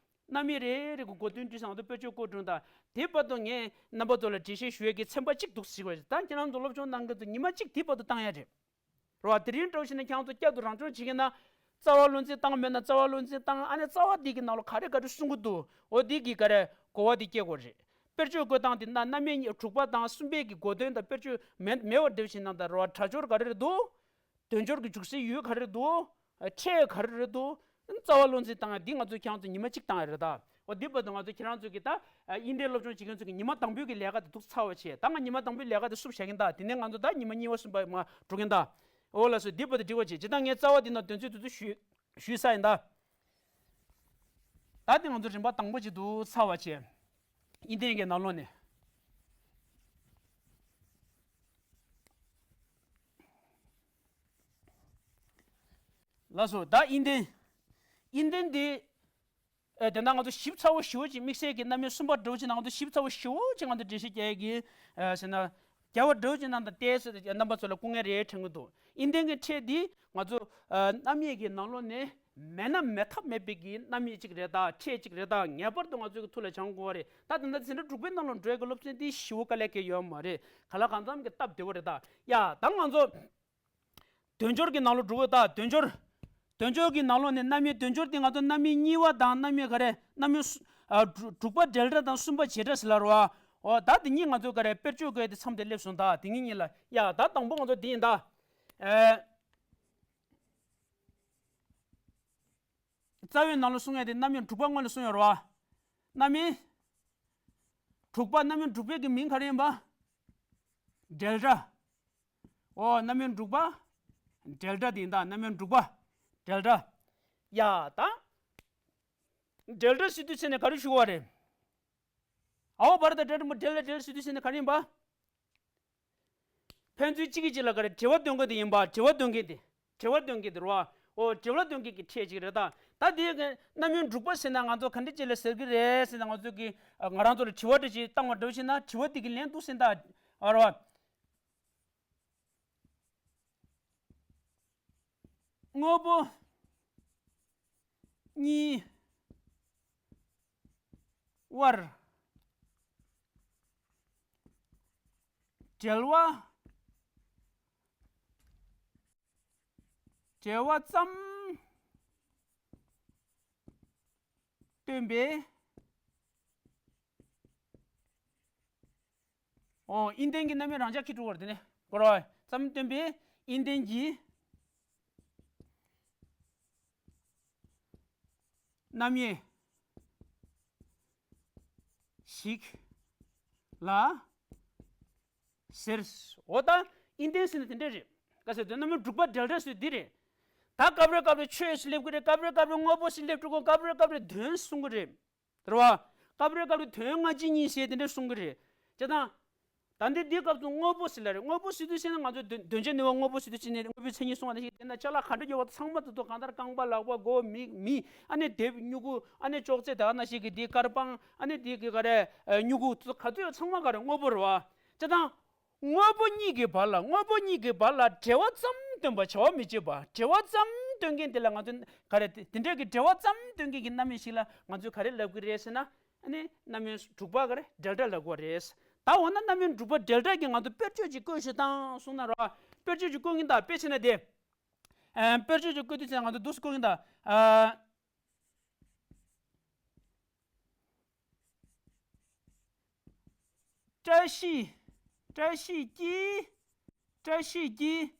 རྣམ་དབྱེ་རེ་རེ་གི་གོ་དོན་བྲིས་སོང་ད། དཔེར་བརྗོད་བཀོད་འགྲོ་ད། དེ་བར་དུ་ངས་རྣམ་པ་ཚོ་ལ་འགྲེལ་བཤད་ཞུ་ཡས་ཀྱི་ཚན་པ་གཅིག་འདུག་ཟེར་བ་ཞིག་ད་ཁྱེད་རང་ཚོ་སློབ་སྦྱོང་གནང་མཁན་ཚོ་ཉི་མ་གཅིག་དེ་བར་དུ་བཏང་ཡ་རེད། རེད་བ། དེ་རིང་འདྲ་བོ་ཞིག་ན་ཁྱེད་རང་ཚོ་བསྐྱར་དུ་རང་སྦྱོང་བྱེད་ཀྱི་ན། རྩ་བ་བློ་འཛིན་བཏང་མེད་ན་རྩ་བ་བློ་འཛིན་བཏང་། ཨ་ནི་རྩ་བ་འདི་གི་ནང་ལ་ག་རེ་ག་རེ་གསུང་གི་འདུག་འོ་འདི་གི་ག་རེ་གོ་བ་འདི་སྐྱེ་དགོས་རེད། དཔེར་བརྗོད་བཀོད་སྟངས་འདི་ན་རྣམ་དབྱེ་དྲུག་པ་དང་གསུམ་པའི་གི་གོ་དོན་དང་དཔེར་བརྗོད་མེད་མེད་པ་འདྲ་བོ་ཞིག་ན་ད་རེད་བ། སྒྲ་སྦྱོར་ག་རེ་རེད་འདུག་དོན་སྦྱོར་གྱི་འཇུག་སའི་ཡུལ་ག་རེ་རེད་འདུག་ཕྲད་ག་རེ་རེད་འདུག་རྩ་བ་བློ་འཛིན་བཏང་ཡ་འདི་ང་ཚོ་ཁྱེད་རང་ཚོ་ཉི་མ་གཅིག་བཏང་ཡ་རེད་ད། འོ་འདི་བར་དུ་ང་ཚོ་ཁྱེད་རང་ཚོ་གི་ད་དབྱིན་ལྡན་སློབ་སྦྱོང་བྱེད་མཁན་ཚོ་གི་ཉི་མ་དང་པོའི་གི་ལས་ཀ་དེ་འདུག་ཚར་བ་བྱས། ད་ང་ཉི་མ་དང་པོའི་ལས་ཀ་དེ་བསུབ་བཞག་གིན་ད། དེ་ནས་ང་ཚོ་ད་ཉི་མ་གཉིས་པ་གསུམ་པ་མ་འགྲོ་གིན་ད། འོ་ལགས་སོ། འདི་བར་དུ་འགྲིག་པ་བྱས། ཇི་ལྟར་ངས་རྩ་བ་འདི་ན་དོན་ཚན་དེ་ཚོ་ཞུས་ཞུས་ས་ཡིན་ད། ད་དེ་ང་ཚོ་རིམ་པ་དང་པོ་ཅིག་འདུག་ཚར་བ་བྱས། དབྱིན་ལྡན་གྱི་ནང་ལོགས་ནས། ལགས་སོ། ད་དབྱིན་ལྡན། དབྱིན་ལྡན་འདི། ཨེ་དེ་ན་ང་ཚོ་ཞིབ་ཚགས་པོ་ཞེ་པོ་ཅིག་དམིགས་བསལ་གྱི་རྣམ་དབྱེ་གསུམ་པ་འདྲ་བོ་ཅིག་ན་ང་ཚོ་ཞིབ་ཚགས་པོ་ཞེ་པོ་ཅིག་ང་ཚོ་འགྲེལ་བཤད་རྒྱག་ཡས་ཀྱི་ཨེ་ཟེར་ན། རྒྱལ་བ་འདྲ་བོ་ཅིག་ནང་དང་བལྟས་ཟེར་ཏེ་རྣམ་པ་ཚོ་ལ་སྐུ་ངལ་རེ་འཕྲད་ཀྱི་འདུག་དབྱིན་ལྡན་གྱི་ཕྲད་འདི་ང་ཚོ་ཨ་རྣམ་དབྱེ་གི་ནང་ལོགས་ནས་མེད་ན་མེད་ཐབས་མེད་པའི་གི་རྣམ་དབྱེ་གཅིག་རེད་ད། ཕྲད་གཅིག་རེད་ད། ངེས་པར་དུ་ང་ཚོའི་གི་ཐུགས་ལ་བཅངས་དགོས་པ་རེད་ད། དེ་འདྲ་འཛིན་གྲྭ་དྲུག་པའི་ནང་ལ་འགྲོ་ཡས་ཀྱི་སློབ་ཚན་འདི་ཞེ་པོ་དཀའ་ལས་ཁེལ་ཡོད་མ་རེད། ག་ལ་གང་འཚམ་གྱི་སྟབས་བདེ་བོ་རེད་ད། ཡ་ད་ང་ཚོ། དོན་སྦྱོར་གྱི་ནང་ལོགས་འགྲོ་གི་ད། དོན་སྦྱོར། དོན་སྦྱོར་གྱི་ནང་ལོགས་ནས་རྣམ་དབྱེ་དོན་སྦྱོར་དེ་ང་ཚོ་རྣམ་དབྱེ་གཉིས་པ་དང་རྣམ་དབྱེ་ག་རེ་རྣམ་དབྱེ་སུ་ཨ་དྲུག་དྲུག་པ་འབྲེལ་སྒྲ་དང་གསུམ་པ་བྱེད་སྒྲ་ཟེར་ལ་རོ། འོ་ད་དེ་གཉིས་ང་ཚོ་ག་རེ་དཔེར་བརྗོད་བཀོད་དེ་མཚམས་དེ་སླེབས་སོང་ད། དེ་གཉིས་གཉིས་ལ་ཡ་ད་དང་པོ་ང་ཚོ་དེ་ཡིན་ད། ཨེ། རྩ་བའི་ནང་ལ་གསུང་ཡ་དེ་རྣམ་དབྱེ་དྲུག་པ་སྔོན་ལ་གསུང་ཡ་རོ། རྣམ་དབྱེ་དྲུག་པ་རྣམ་དབྱེ་དྲུག་པའི་གི་མིང་ག་རེ་ཡིན་པ། འབྲེལ་སྒྲ། ཨོ་རྣམ་དབྱེ་དྲུག་པ། འབྲེལ་སྒྲ་དེ་ཡིན་ད། རྣམ་དབྱེ་དྲུག་པ། འབྲེལ་སྒྲ། ཡ་ད། འབྲེལ་སྒྲ་ཟེར་དུས་ཚེ་ནས་ག་རེ་ཞུ་བ་རེད། ཨའོ་བར་དང་སྒྲ་འབྲེལ་མོ་འབྲེལ་ལ་འབྲེལ་ཟེར་དུས་ཚེ་ནས་ག་རེ་ཡིན་པ། ཕན་ཚུན་གཅིག་གིས་གཅིག་ལ་ག་རེ་འབྲེལ་བ་འདོན་མཁན་དེ་ཡིན་པ། འབྲེལ་བ་འདོན་མཁན་དེ། འབྲེལ་བ་འདོན་མཁན་དེ་རེད་བ། ཨོ་འབྲེལ་བ་འདོན་མཁན་གྱི་ཕྲད་ཅིག་རེད་ད། ད་དེ་གི་རྣམ་དབྱེ་དྲུག་པ་ཟེར་ན་ང་ཚོ་ག་འདྲ་ཅིག་ལ་ཟེར་གི་རེད་ཟེར་ན། ང་ཚོ་གི་ང་རང་ཚོ་ལ་དྲི་བ་འདྲ་ཅིག་བཏང་བ་འདྲ་བོ་ཞིག་ན་དྲི་བ་དེ་གི་ལན་འདུག་ཟེར་ད། ཨ་རེད་བ། དངོས་པོ་གཉིས་དབར་འབྲེལ་བ། འབྲེལ་བ་ཙམ་སྟོན་པའི། ཨོ་དབྱིན་ལྡན་གྱི་རྣམ་དབྱེ་རང་འཇགས་ཁྱེར་འགྲོ་བར་དེ་ནས་གོ་ར་ཙམ་སྟོན་པའི་དབྱིན་ལྡན་གྱི་རྣམ་དབྱེ་ཞིག་ལ་ཟེར། འོ་ད་དབྱིན་ལྡན་ཟེར་ན་དེ་འདྲ་རེད། ག་ཟེར་དོན་རྣམ་དབྱེ་དྲུག་པ་འབྲེལ་སྒྲ་ཟེར་འདི་རེད། ད་སྐབས་རེ་སྐབས་རེ་ཆོས་ཟེར་སླེབས་ཀྱི་རེད། སྐབས་རེ་སྐབས་རེ་དངོས་པོ་ཟེར་སླེབས་འགྲོ་གི། སྐབས་རེ་སྐབས་རེ་དོན་གསུང་གི་རེད། རེད་བ། སྐབས་རེ་སྐབས་རེ་དོན་སྔ་ཕྱི་གཉིས་ཟེར་དེ་འདྲ་གསུང་གི་རེད། བྱས་ཙང་། ད་འདི་འདིའི་སྐབས་སུ་དངོས་པོ་ཟེར་ལ་རེད། དངོས་པོ་ཟེར་དུས་ཟེར་ན་ང་ཚོ་དོན་དོན་བྱེད་ནུས་པ་དངོས་པོ་ཟེར་དུས་ཟེར་ནས་དངོས་པོའི་མཚན་ཉིད་གསུང་བ་ནང་བཞིན་དེ་ན་ཅ་ལག་ག་འདྲ་ཡོད་པ་ཚང་མ་དེ་ཚོ་གང་ལྟར་རྐང་པ་ལག་པ་མགོ་མིག་མིག་ཨ་ནི་དེབ་སྨྱུ་གུ་ཨ་ནི་ཅོག་ཙེ་དེ་ག་ནང་བཞིན་གྱི་དེའི་དཀར་པང་ཨ་ནི་དེའི་གི་ག་རེ་སྨྱུ་གུ་དེ་ཚོ་ག་ཚོད་ཡོད་ཚང་མ་ག་རེ་དངོས་པོ་རེད་བ། བྱས་ཙང་། དངོས་པོ་གཉིས་ཀྱི་བར་ལ་དངོས་པོ་གཉིས་ཀྱི་བར་ལ་འབྲེལ་བ་ཙམ་སྟོན་པ་བྱ་བ་མི་བྱེད་པ། འབྲེལ་བ་ཙམ་སྟོན་མཁན་དེ་ལ་ང་ཚོས་ག་རེ་དེ་དེ་འདྲའི་གི་འབྲེལ་བ་ཙམ་སྟོན་མཁན་གྱི་རྣམ་དབྱེ་ཞིག་ལ་ང་ཚོས་ག་རེ་ལབ་ཀྱི་རེད་ཟེར་ན། ཨ་ནི་རྣམ་དབྱེ་དྲུག་པ་ག་རེ་འབྲེལ་སྒྲ་ལབ་དགོས་རེད། ད་འོ་ན་རྣམ་དབྱེ་དྲུག་པ་འབྲེལ་སྒྲ་གི་ང་ཚོ་དཔེར་བརྗོད་ཅིག་བཀོད་ཤོག་དང་གསུངས་ན་རོ། དཔེར་བརྗོད་ཅིག་བཀོད་ཀྱིན་ད། དཔེ་བྱས་ན་དེ། ཨ་དཔེར་བརྗོད་ཅིག་བཀོད་དུས་ཙང་ང་ཚོ་འདུག་སེ་བཀོད་ཀྱིན་ད། ཨ། བཀྲ་ཤིས། བཀྲ་ཤིས་ཀྱིས། བཀྲ་ཤིས་ཀྱིས།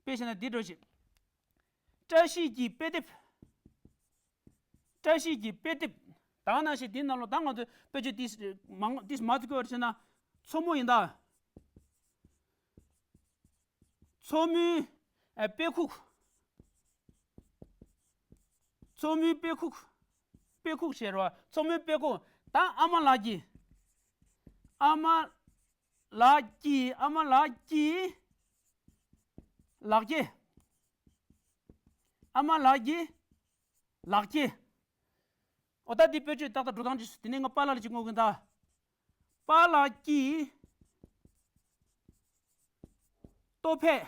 དཔེ་བྱས་ན་འདི་འདྲ་ཞིག་བཀྲ་ཤིས་ཀྱི་དཔེ་དེབ། བཀྲ་ཤིས་ཀྱི་དཔེ་དེབ། ད་ག་ནང་བཞིན་འདི་ནང་ལོགས་ད་ང་ཚོས་དཔེ་ཆ་ཏིས་མང་ཏིས་མ་ཚུགས་པར་བྱས་ན། མཚོ་མོ་ཡིན་ད། མཚོ་མོའི་ཨ་དཔེ་ཁུག་མཚོ་མོའི་དཔེ་ཁུག་དཔེ་ཁུག་ཟེར་བ། མཚོ་མོའི་དཔེ་ཁུག་ད་ཨ་མ་ལགས་ཀྱི། ཨ་མ་ལགས་ཀྱི། ཨ་མ་ལགས་ཀྱི་ལག་སྐྱེས། ཨ་མ་ལགས་ཀྱི་ལག་སྐྱེས། འོ་ད་འདི་དཔེ་བརྗོད་ཏག་ཏག་འགྲོ་སྟངས་ཅིག་དེ་ནས་ང་པཱ་ལགས་ལ་ཅིག་བསྔོག་གིན་ད། པཱ་ལགས་ཀྱི་ལྟོ་ཕད།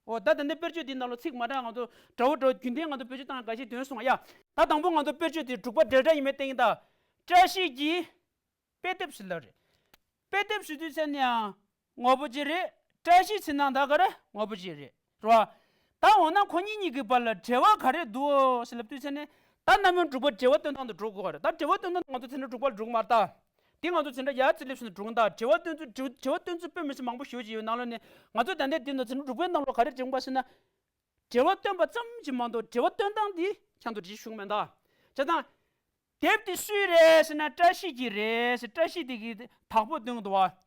འོ་ད་ད་འདི་དཔེ་བརྗོད་འདི་ནང་ལ་ཚིག་མ་འདྲ་ང་ཚོ་འདྲ་བོ་འདྲ་བོ་རྒྱུན་ལྡན་ང་ཚོ་དཔེ་བརྗོད་སྟངས་འགའ་ཞིག་འདོན་སོང་ཡ། ད་དང་པོ་ང་ཚོ་དཔེ་བརྗོད་དེ་དྲུག་པ་འབྲེལ་སྒྲ་ཡིན་མེད་བསྟན་གྱི་ད། བཀྲ་ཤིས་ཀྱི་དཔེ་དེབ་ཟེར་ལབ་རེད། དཔེ་དེབ་ཟེར་དུས་ཚེ་ནས་ཡང་ངོ་བོ་ཅི་རེད། བཀྲ་ཤིས་ཟེར་ན་ད་ག་རེ་ངོ་བོ་ཅི་རེད། རེད་བ། ད་འོ་ན་ཁོ་གཉིས་གཉིས་ཀྱི་བར་ལ་འབྲེལ་བ་ག་རེ་འདུག་ཟེར་ལབ་དུས་ཚེ་ནས་ད་རྣམ་དབྱེ་དྲུག་པ་འབྲེལ་བ་སྟོན་སྟངས་དུ་འགྲོ་དགོས་པ་རེད། ད་འབྲེལ་བ་སྟོན་སྟངས་ང་ཚོ་ཚེ་འདྲ་དྲུག་པ་ལ་འགྲོ་གི་མ་རེད་ད། འདི་ང་ཚོ་ཚེ་འདྲ་ཡ་ཙི་ལེབ་ཟེར་ནས་འགྲོ་གི་ད། འབྲེལ་བ་སྟོན་ཚུལ་འབྲེལ་བ་སྟོན་ཚུལ་དཔེ་མི་སྲིད་མང་པོ་ཞེ་པོ་ཅིག་ཡོད་ནང་ལོགས་ནས་ང་ཚོ་ད་ལྟའི་འདི་ནང་ཚེ་འདྲ་དྲུག་པའི་ནང་ལོགས་ག་རེ་དྲན་པ་ཟེར་ན། འབྲེལ་བ་སྟོན་པ་ཙམ་གྱིས་མ་གཏོགས་འབྲེལ་བ་སྟོན་སྟངས་འདི་ཁྱང་དུ་བྲིས་ཞུགས་མེད་ད། བྱས་ཙང་། དེབ་དེ་སུའི་རེད་ཟེར་ན་བཀྲ་ཤིས་ཀྱི་རེད་ཟེར། བཀྲ་ཤིས་དེ་གི་དག་པོ་སྟོན་གི་འདུག་བ། རེད་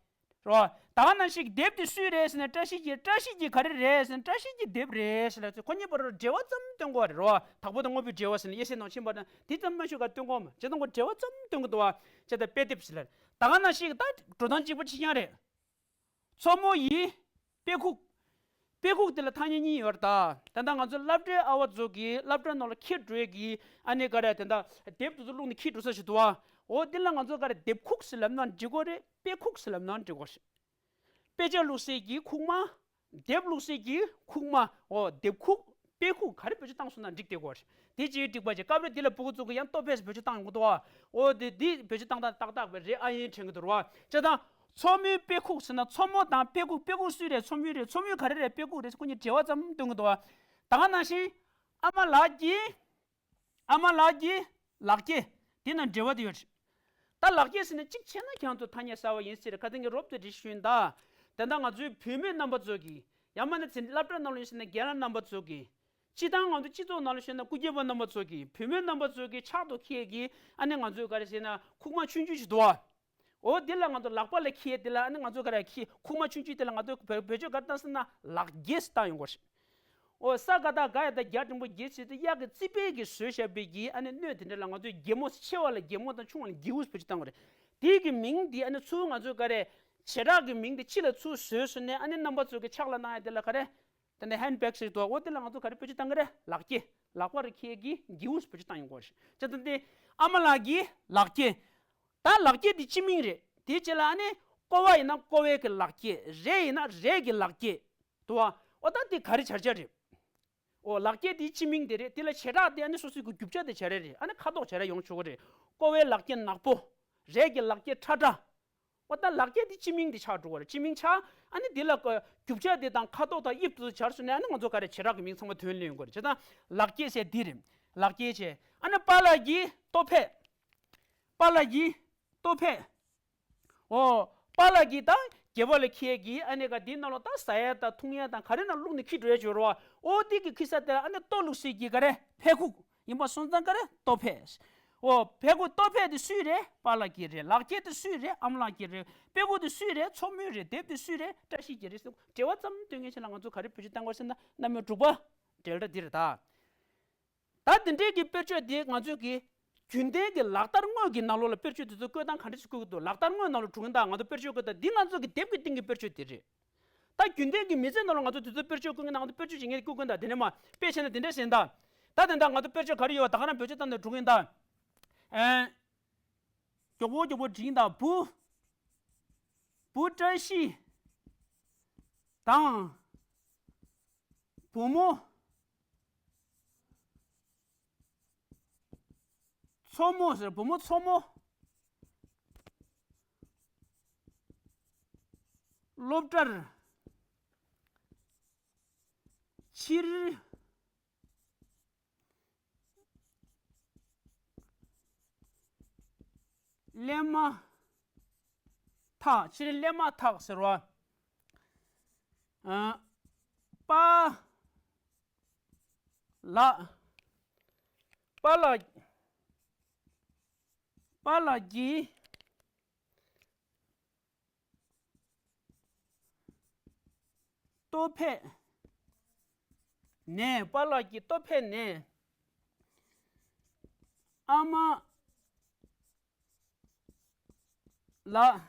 བ། ད་ག་ནང་བཞིན་དེབ་དེ་སུའི་རེད་ཟེར་ན་བཀྲ་ཤིས་ཀྱི། བཀྲ་ཤིས་ཀྱི་ག་རེ་རེད་ཟེར་ན་བཀྲ་ཤིས་ཀྱི་དེབ་རེད་ཟེར་ལབ་ཚེ་ཁོ་གཉིས་བར་འབྲེལ་བ་ཙམ་སྟོན་གི་རེད་བ། དག་པོ་དང་དངོས་པོའི་འབྲེལ་བ་ཟེར་ན་དབྱེ་གཞི་ནང་ཕྱིན་པ་དང་དེ་ཙམ་མ་ཞུ་ག་སྟོན་གི་མ། བྱས་ཙང་ཁོ་འབྲེལ་བ་ཙམ་སྟོན་གི་འདུག་བ། བྱས་ཙང་དཔེ་དེབ་ཟེར་ལབ། ད་ག་ནང་བཞིན་ད་འགྲོ་སྟངས་གཅིག་པ་གཅིག་རྐྱང་རེད། མཚོ་མོ་ཡི་དཔེ་ཁུག་དཔེ་ཁུག་དེ་ལ་ཐ་སྙད་གཉིས་ཡོད་རེད་ད། ད་ལྟ་ང་ཚོ་སློབ་གྲྭའི་ཨ་བ་ཚོ་གིས་སློབ་གྲྭ་ནང་ལ་འཁྱེར་འགྲོ་ཡས་ཀྱི་ཨ་ནི་ག་རེ་ད་ལྟ་དེབ་དེ་ཚོ་བླུགས་ནས་འཁྱེར་འགྲོ་ས་ཞིག་འདུག་བ། འོ་དེ་ལ་ང་ཚོ་ག་རེ་དེབ་ཁུག་ཟེར་ལབ་ན་འགྲིག་གོ་རེད། དཔེ་ཁུག་ཟེར་ལབ་ན་འགྲིག་གོ་རེད། དཔེ་ཆ་བླུགས་སའི་གི་ཁུག་མ། དེབ་བླུགས་སའི་གི་ཁུག་མ། འོ་དེབ་ཁུག་དཔེ་ཁུག་ག་རེ་བེད་སྤྱོད་བཏང་སོང་ན་འགྲིག་བསྡད་ཀྱི་ཡོད་རེད། དེ་ཅིའི་འགྲིག་པ་ཅིག་སྐབས་རེ་འདི་ལ་སྤུ་གུ་ཚོ་གིས་ཡང་ལྟོ་ཕད་ཟེར་བེད་སྤྱོད་བཏང་ཡོང་གི་འདུག་བ། འོ་དེ་འདི་བེད་སྤྱོད་བཏང་སྟངས་ཏག་ཏག་རེད་ཨ་ཡིན་དྲན་གྱི་འདུག་བ། བྱས་ཙང་། མཚོ་མོའི་དཔེ་ཁུག་ཟེར་ན་མཚོ་མོ་དང་དཔེ་ཁུག་དཔེ་ཁུག་སུའི་རེད། མཚོ་མོའི་རེད། མཚོ་མོའི་ག་རེ་རེད། དཔེ་ཁུག་རེད། ཁོ་གཉིས་འབྲེལ་བ་ཙམ་སྟོན་གྱི་འདུག་བ། ད་ག་ནང་བཞིན། ཨ་མ་ལགས་ཀྱི། ཨ་མ་ལགས་ཀྱི་ལག་སྐྱེས། དེ་ནང་འབྲེལ་བ་དེ་ཡོད་རེད། ད་ལག་སྐྱེས་ཟེར་ན་གཅིག་བྱས་ན་ཁྱེད་ཚོ་ཐ་སྙད་གསར་བ་ཡིན་ཟེར་ཁ་སང་གི་རོབ་ཏུ་འདྲི་ཞུས་ཡིན་ད། དེ་འདྲ་ང་ཚོའི་བུད་མེད་རྣམ་པ་ཚོ་གིས་ཡང་མིན་ན་ཚེ་སློབ་གྲྭ་ནང་ལ་ཡིན་ཟེར་ན་རྒན་ལགས་རྣམ་པ་ཚོ་གིས། སྤྱིར་བཏང་ང་ཚོ་སྤྱི་ཚོགས་ནང་ལ་ཤོད་ན་སྐུ་སྒེར་པ་རྣམ་པ་ཚོ་གིས་བུད་མེད་རྣམ་པ་ཚོ་གིས་ཕྱག་ཏུ་འཁྱེར་གྱི་ཨ་ནི་ང་ཚོའི་ག་རེ་ཟེར་ན་ཁུག་མ་ཆུང་ཆུང་ཞིག་འདུག་བ། འོ་འདི་ལ་ང་ཚོ་ལག་པ་ལ་འཁྱེར་འདི་ལ་ཨ་ནི་ང་ཚོ་ག་རེ་འཁྱེར་ཁུག་མ་ཆུང་ཆུང་དེ་ལ་ང་ཚོ་བེད་བེད་སྤྱོད་ག་རེ་བཏང་ཟེར་ན་ལག་སྐྱེས་བཏང་ཡོང་གི་རེད། འོ་ས་ག་བཏགས་སྒ་ཡ་བཏགས་སྒྱ་འགྲེང་བུ་སྒྱེ་ཟེར་དུས་གཡག་གི་རྩིད་པའི་གི་བཟོས་བཞག་པའི་གི་ཨ་ནི་སྣོད་དེ་འདྲ་ལ་ང་ཚོས་སྒྱེ་མོ་ཆེ་བ་ལ་སྒྱེ་མོ་དང་ཆུང་བ་ལ་སྒྱེའུ་བེད་སྤྱོད་བཏང་གི་རེད། དེའི་གི་མིང་འདི་ཨ་ནི་ཚུར་ང་ཚོས་ག་རེ་བྱེ་བྲག་གི་མིང་འདི་ཕྱི་ལ་ཚུར་བཟོས་སོང་ནས་ཨ་ནི་རྣམ་པ་ཚོ་གི་ཕྱག་ལ་གནང་ཡ་དེ་ལ་ག་རེ། དེ་ནས་ཧེན་ཌི་བེག་ཟེར་འདུག་འོ་དེ་ལ་ང་ཚོ་ག་རེ་བེད་སྤྱོད་བཏང་གི་རེད། ལག་སྐྱེས། ལག་པ་རུ་འཁྱེར་གྱི་སྒྱེའུ་བེད་སྤྱོད་བཏང་ཡོང་གི་རེད། བྱས་ཙང་དེ་ཨ་མ་ལགས་ཀྱི་ལག་སྐྱེས། ད་ལག་སྐྱེས་དེ་སྤྱི་མིང་རེད། དེའི་རྗེས་ལ་ཨ་ནི་ཀོ་བ་ཡིན་ན་ཀོ་བའི་གི་ལག་སྐྱེས། རས་ཡིན་ན་རས་ཀྱི་ལག་སྐྱེས། འདུག་བ། འོ་ད་དེ་ག་རེ་བྱ་བྱ་རེད། འོ་ལག་སྐྱེས་དེ་སྤྱི་མིང་དེ་རེད། དེ་ལ་བྱེ་བྲག་དེ་ཨ་ནི་སོ་སོའི་གི་རྒྱུ་ཆ་དེ་བྱ་ར་རེད། ཨ་ནི་ཁ་དོག་བྱ་ར་ཡོང་ཆོག་གི་རེད། ཀོ་བའི་ལག་སྐྱེས་ནག་པོ། རས་ཀྱི་ལག་སྐྱེས་ཁྲ་ཁྲ། འོ་ད་ལག་སྐྱེས་དེ་སྤྱི་མིང་དེ་ཆགས་འགྲོ་གི་རེད། སྤྱི་མིང་ཆགས་ཨ་ནི་དེ་ལ་ཀ་རྒྱུ་ཆ་དེ་དང་ཁ་དོག་དང་དབྱིབས་དེ་ཚོ་སྦྱར་སོང་ནས་ཨ་ནི་ང་ཚོ་ག་རེ་བྱེ་བྲག་གི་མིང་ཚང་མ་ཐོན་ལེན་ཡོང་གི་རེད། བྱས་ཙང་ལག་སྐྱེས་ཟེར་འདི་རེད། ལག་སྐྱེས་བྱས་ཨ་ནི་པཱ་ལགས་ཀྱི་ལྟོ་ཕད། པཱ་ལགས་ཀྱི་ལྟོ་ཕད། འོ། པཱ་ལགས་ཀྱི་ད་སྒྱེ་པ་ལ་འཁྱེར་གྱི་ཨ་ནི་ག་འདི་ནང་ལོགས་ད་ཟ་ཡ་དང་འཐུང་ཡ་དང་ག་རེ་ནང་བླུགས་ནས་འཁྱེར་འགྲོ་ཡ་ཅིག་ཡོད་རེད་བ། འོ་དེ་གི་འཁྱེར་ས་དེ་ལ་ཨ་ནི་ལྟོ་བླུགས་སའི་གི་ག་རེ་ཕད་ཁུག་ཡིན་པ་སོང་ཙང་ག་རེ་ལྟོ་ཕད། འོ་ཕད་ཁུག་ལྟོ་ཕད་དེ་སུའི་རེད། པཱ་ལགས་ཀྱི་རེད། ལག་སྐྱེས་དེ་སུའི་རེད། ཨ་མ་ལགས་ཀྱི་རེད། ཕད་ཁུག་དེ་སུའི་རེད། མཚོ་མོའི་རེད། དེབ་དེ་སུའི་རེད། བཀྲ་ཤིས་ཀྱི་རེད་ཟེར་འབྲེལ་བ་ཙམ་སྟོན་མཁན་ཞིག་ལ་ང་ཚོ་ག་རེ་བེད་སྤྱོད་བཏང་དགོས་ཟེར་ན་རྣམ་དབྱེ་དྲུག་པ་འབྲེལ་སྒྲ་འདི་རེད་ད། ད་འདི་འདྲའི་གི་དཔེར་བརྗོད་འདི་ང་ཚོས་ཀྱི་རྒྱུན་ལྡན་གྱི་ལག་བསྟར་དངོས་ཀྱི་ནང་ལོགས་ལ་དཔེར་བརྗོད་འདི་ཚོ་བཀོད་སྟངས་ག་འདྲ་ཞིག་བཀོད་ཀྱི་འདུག་ལག་བསྟར་དངོས་ནང་ལ་འགྲོ་གི་ཡིན་ད། ང་ཚོ་དཔེར་བརྗོད་བཀོད་ད་འདི་ང་ཚོ་གི་དེབ་ཀྱི་སྟེང་གི་དཔེར་བརྗོད་དེ་རེད། ད་རྒྱུན་ལྡན་གྱི་མི་ཚེ་ནང་ལ་ང་ཚོ་འདི་ཚོ་དཔེར་བརྗོད་བཀོད་མཁན་ན་ང་ཚོ་དཔེར་བརྗོད་ཅིག་ངས་བཀོད་ཀྱི་ཡིན་ད། དེ་ནས་མ་དཔེ་བྱས་ན་འདི་འདྲ་ཟེར་ཡིན་ད། ད་དེ་འདྲ་ང་ཚོ་དཔེར་བརྗོད་ག་རེ་ཡོད་བ་ད་ག་རང་བེད་སྤྱོད་བཏང་ནས་འགྲོ་གི་ཡིན་ད། ཨེ། མགྱོགས་པོ་མགྱོགས་པོ་འགྲིག་ཡིན་ད། བུ། བུ་བཀྲ་ཤིས་དང་བུ་མོ། མཚོ་མོ་ཟེར། བུ་མོ་མཚོ་མོ། སློབ་གྲྭར་ཕྱིར་སླེབས་མ་ཐག་ཕྱིར་སླེབས་མ་ཐག་ཟེར་བ། ཨ། པཱ། ལགས། པཱ་ལགས། པཱ་ལགས་ཀྱི་ལྟོ་ཕད་ནས། པཱ་ལགས་ཀྱི་ལྟོ་ཕད་ནས། ཨ་མ་ལགས།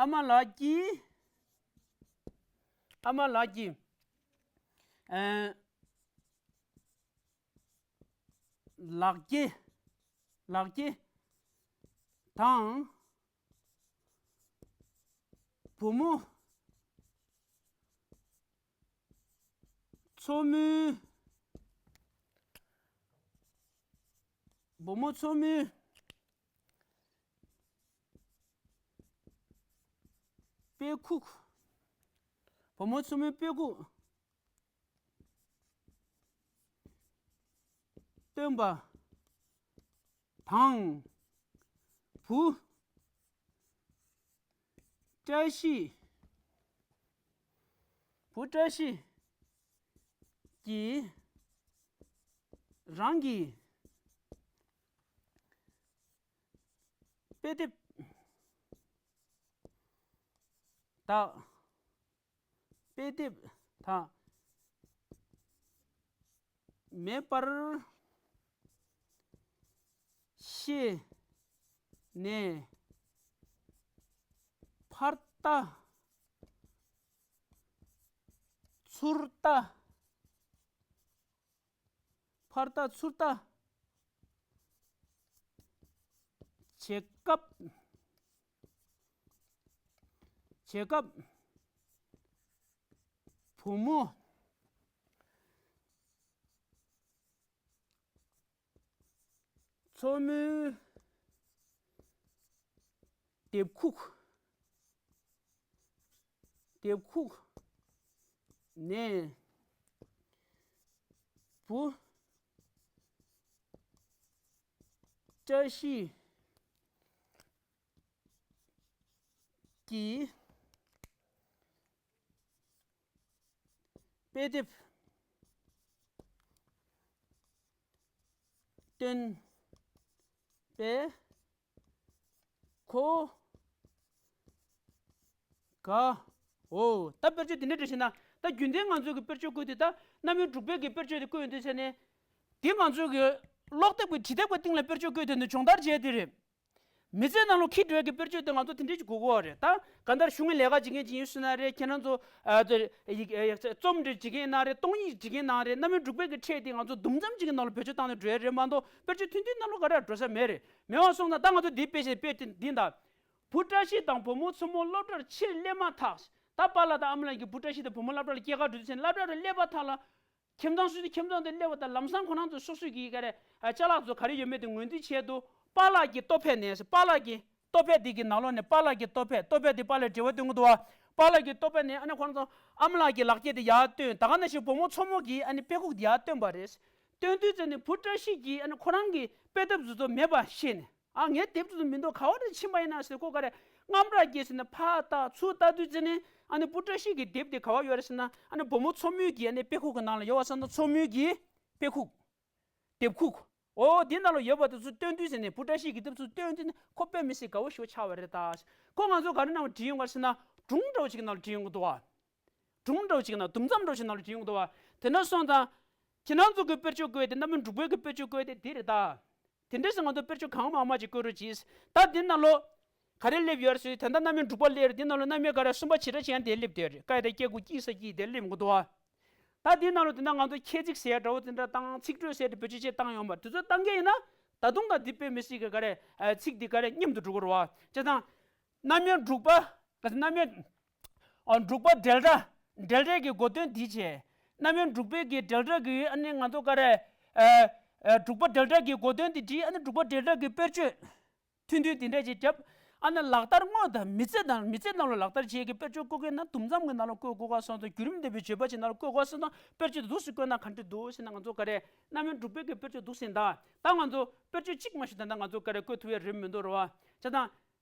ཨ་མ་ལགས་ཀྱིས། ཨ་མ་ལགས་ཀྱིས། ཨ། ལག་སྐྱེས། ལག་སྐྱེས་དང་བུ་མོ་མཚོ་མོའི། བུ་མོ་མཚོ་མོའི་དཔེ་ཁུག་བུ་མོ་མཚོ་མོའི་དཔེ་ཁུག་སྟོན་པ་དང་། བུ་བཀྲ་ཤིས། བུ་བཀྲ་ཤིས་ཀྱིས་རང་གི་དཔེ་དེབ་དག་དཔེ་དེབ་དག་མེད་པར་ཤེས་ནས། ཕར་ལྟ་ཚུར་ལྟ། ཕར་ལྟ་ཚུར་ལྟ་བྱེད་སྐབས། བྱེད་སྐབས། བུ་མོ་མཚོ་མོའི་དེབ་ཁུག་དེབ་ཁུག་ནས་བུ་བཀྲ་ཤིས་ཀྱི་དཔེ་དེབ་སྟོན་པའི་གོ་སྐབས། འོ། ད་དཔེར་བརྗོད་འདི་འདྲ་བྲིས་ཤེ་ན། ད་རྒྱུན་ལྡན་ང་ཚོ་གི་དཔེར་བརྗོད་བཀོད་དེ། ད་རྣམ་དབྱེ་དྲུག་པའི་གི་དཔེར་བརྗོད་དེ་བཀོད་ཡོང་དུས་ཚེ་ནས། འདི་ང་ཚོ་གི་ཀློག་དེབ་ཀྱི་བྲིས་དེབ་ཀྱི་སྟེང་ལ་དཔེར་བརྗོད་བཀོད་དེ་ནི་སྦྱོང་བརྡར་བྱས་དེ་རེད། མི་ཚེ་ནང་ལ་འཁྱེར་འགྲོ་ཡ་གི་དཔེར་བརྗོད་དེ་ང་ཚོ་དེ་འདྲས་ཅིག་དགོས་ཀྱི་ཡོད་རེད། ད་གང་ལྟར་གཞུང་གི་ལས་ཀ་བྱེད་མཁན་ཅིག་ཡིན་ཟེར་ན་རེད། ཁྱེད་རང་ཚོ་ཨ་ཙི་ཡིག་ཡིག་རྩོམ་འབྲི་བྱེད་མཁན་ཡིན་ན་རེད། གཏོང་ཡིག་བྱེད་མཁན་ཡིན་ན་རེད། རྣམ་དབྱེ་དྲུག་པའི་གི་ཕྲད་དེ་ང་ཚོ་དུམ་མཚམས་ཅིག་གི་ནང་ལ་བེད་སྤྱོད་བཏང་ནས་འགྲོ་ཡ་རེད་མ་གཏོགས། དཔེར་བརྗོད་ཐུང་ཐུང་ནང་ལ་ག་རེ་འགྲོ་ས་མེད་རེད། མེད་པ་སོང་ཙང་ད་ང་ཚོ་འདིའི་དཔེ་ཆ་དཔེ་དེ་འདི་ད། བུ་བཀྲ་ཤིས་དང་བུ་མོ་མཚོ་མོ་སློབ་གྲྭར་ཕྱིར་སླེབས་མ་ཐག། ད་པཱ་ལགས་དང་ཨ་མ་ལགས་ཀྱིས་བུ་བཀྲ་ཤིས་དང་བུ་མོ་སློབ་གྲྭ་ལ་སྐྱེལ་གར་འགྲོ་དུས་ཚེ་ནས་སློབ་གྲྭ་རུ་སླེབས་པ་ཐག་ལ། ཁྱིམ་ཚང་སུ་དེ་ཁྱིམ་ཚང་དེ་སླེབས་པ་དང་ལམ་སང་ཁོ་རང་ཚོ་སོ་སོ་གི་ག་རེ་ཨ་ཅ་ལག་ཚོ་ག་རེ་ཡོད་མེད་དེ་ངོས་འཛིན་བྱས་འདུག། པཱ་ལགས་ཀྱི་ལྟོ་ཕད་ནས། པཱ་ལགས་ཀྱི་ལྟོ་ཕད་དེ་གི་ནང་ལོགས་ནས། པཱ་ལགས་ཀྱི་ལྟོ་ཕད། ལྟོ་ཕད་དེ་པཱ་ལགས་འབྲེལ་བ་སྟོན་གྱི་འདུག་བ། པཱ་ལགས་ཀྱི་ལྟོ་ཕད་ནས་ཨ་ནི་ཁོ་རང་ཚོ་ཨ་མ་ལགས་ཀྱི་ལག་སྐྱེས་དེ་ཡར་བཏོན། ད་ག་ནང་བཞིན་བུ་མོ་མཚོ་མོ་གིས་ཨ་ནི་དཔེ་ཁུག་དེ་ཡར་བཏོན་པ་རེད། བཏོན་དུས་ཙམ་ནས་བུ་བཀྲ་ཤིས་ཀྱིས་ཨ་ནི་ཁོ་རང་གི་དཔེ་དེབ་དེ་ཚོ་མེད་པ་ཤེས་ནས། ཨ། ངའི་དེབ་དེ་ཚོ་མི་འདུག། ག་བ་རེ་ཕྱིན་པ་ཡིན་ན་ཟེར། ཁོ་ག་རེ་དངངས་སྐྲག་སྐྱེས་ཟེར་ནས་ཕར་ལྟ་ཚུར་ལྟ་དུས་ཙམ་ནས། ཨ་ནི་བུ་བཀྲ་ཤིས་ཀྱི་དེབ་དེ་ག་བ་ཡོད་རེད་ཟེར་ན། ཨ་ནི་བུ་མོ་མཚོ་མོའི་གི་ཨ་ནི་དཔེ་ཁུག་གི་ནང་ལ་ཡོད་པ་སོང་ཙང་། མཚོ་མོའི་གི་དཔེ་ཁུག། དེབ་ཁུག། འོ། དེ་ནང་ལ་ཡོད་པ་དེ་ཚོ་བཏོན་དུས་ཙམ་ནས། བུ་བཀྲ་ཤིས་ཀྱི་དེབ་ཚོ་བཏོན་དུས་ནས་ཁོ་དཔེ་མི་སྲིད་དགའ་བོ་ཞེ་པོ་ཆགས་པ་རེད་ད། ཁོ་ང་ཚོ་ག་རེ་ནང་བྲིས་ཡོང་ག་རེད་ཟེར་ན། སྒྲུང་འདྲ་བོ་ཅིག་གི་ནང་ལ་བྲིས་ཡོང་གི་འདུག་བ། སྒྲུང་འདྲ་བོ་ཅིག་ནང་། དུམ་མཚམས་འདྲ་བོ་ཅིག་ནང་ལ་བྲིས་ཡོང་གི་འདུག་བ། དེ་འདྲ་སོང་ཙང་། ཁྱེད་རང་ཚོ་གི་དཔེར་བརྗོད་བཀོད་དེ། རྣམ་དབྱེ་དྲུག་པའི་གི་དཔེར་བརྗོད་བཀོད་དེ་འདི་རེད་ད། དེ་འདྲ་སོང་ཙང་ང་ཚོ་དཔེར་བརྗོད་གང་མང་མང་ཅིག་བཀོད་རོགས་གྱིས། ད་འདི་ནང་ལོགས་ག་རེ་སླེབས་ཡོད་རེད་ཟེར། ད་ལྟ་རྣམ་དབྱེ་དྲུག་པ་སླེབས་རེད། འདི་ནང་ལོགས་རྣམ་དབྱེ་ག་རེ་གསུམ་པ་བྱེ་བྲག་ཅན་དེ་སླེབས་བསྡད་རེད། ཀ་ཡ་བཏགས་ཀྱི་གུ་ཀྱི་ས་ཀྱི་དེ་སླེབས་མི་འདུག་བ། ད་འདི་ནང་ལོགས་དེ་འདྲ་ང་ཚོ་ཁྱད་ཚིག་ཟེར་འདྲ་བོ་དེ་འདྲ་དང་། ཚིག་འགྲོས་ཟེར་འདྲ་བེད་སྤྱོད་བྱས་བཏང་ཡོང་བ་དེ་ཚོ་བཏང་གི་ཡིན་ན། ད་དུང་ད་འདི་དཔེ་མི་སྲིད་ཀྱི་ག་རེ། ཨ། ཚིག་འདི་ག་རེ་སྙོམས་དུ་འགྲོ་གི་རེད་བ། བྱས་ཙང་། རྣམ་དབྱེ་དྲུག་པ། རྣམ་དབྱེ། ཨ། དྲུག་པ་འབྲེལ་སྒྲ། འབྲེལ་སྒྲའི་གི་གོ་དོན་འདི་བྱས། རྣམ་དབྱེ་དྲུག་པའི་གི་འབྲེལ་སྒྲ་གི། ཨ་ནི་ང་ཚོ་ག་རེ། ཨ། ཨ། དྲུག་པ་འབྲེལ་སྒྲ་གི་གོ་དོན་འདི་བྲིས། ཨ་ནི་དྲུག་པ་འབྲེལ་སྒྲ་གི་དཔེར་བརྗོད་ཐུང་ཐུང་འདི་འདྲ་ཅིག་བརྒྱབ། ཨ་ནི་ལག་བསྟར་དངོས་དང་མི་ཚེ་དང་། མི་ཚེ་ནང་ལ་ལག་བསྟར་བྱེད་ཀྱི་དཔེར་བརྗོད་བཀོད་མཁན་ན། དུམ་མཚམས་ཀྱི་ནང་ལ་བཀོད་དགོས་ག་སོང་ཙང་། བརྒྱུད་རིམ་ལྡན་པའི་བརྗོད་པ་ཅིག་ནང་ལ་བཀོད་དགོས་ག་སོང་ཙང་། དཔེར་བརྗོད་འདུག་སེ་བཀོད་ན་ག་འདྲ་འདུག་ཟེར་ན། ང་ཚོ་ག་རེ། རྣམ་དབྱེ་དྲུག་པའི་གི་དཔེར་བརྗོད་འདུག་ཟེར་ད། ད་ང་ཚོ་དཔེར་བརྗོད་གཅིག་མ་ཞུ་ད་ལྟ་ང་ཚོ་ག་རེ་བཀོད་ཐུབ་ཡ་རེད་མི་འདུག་རེད་བ། བྱས་ཙང་།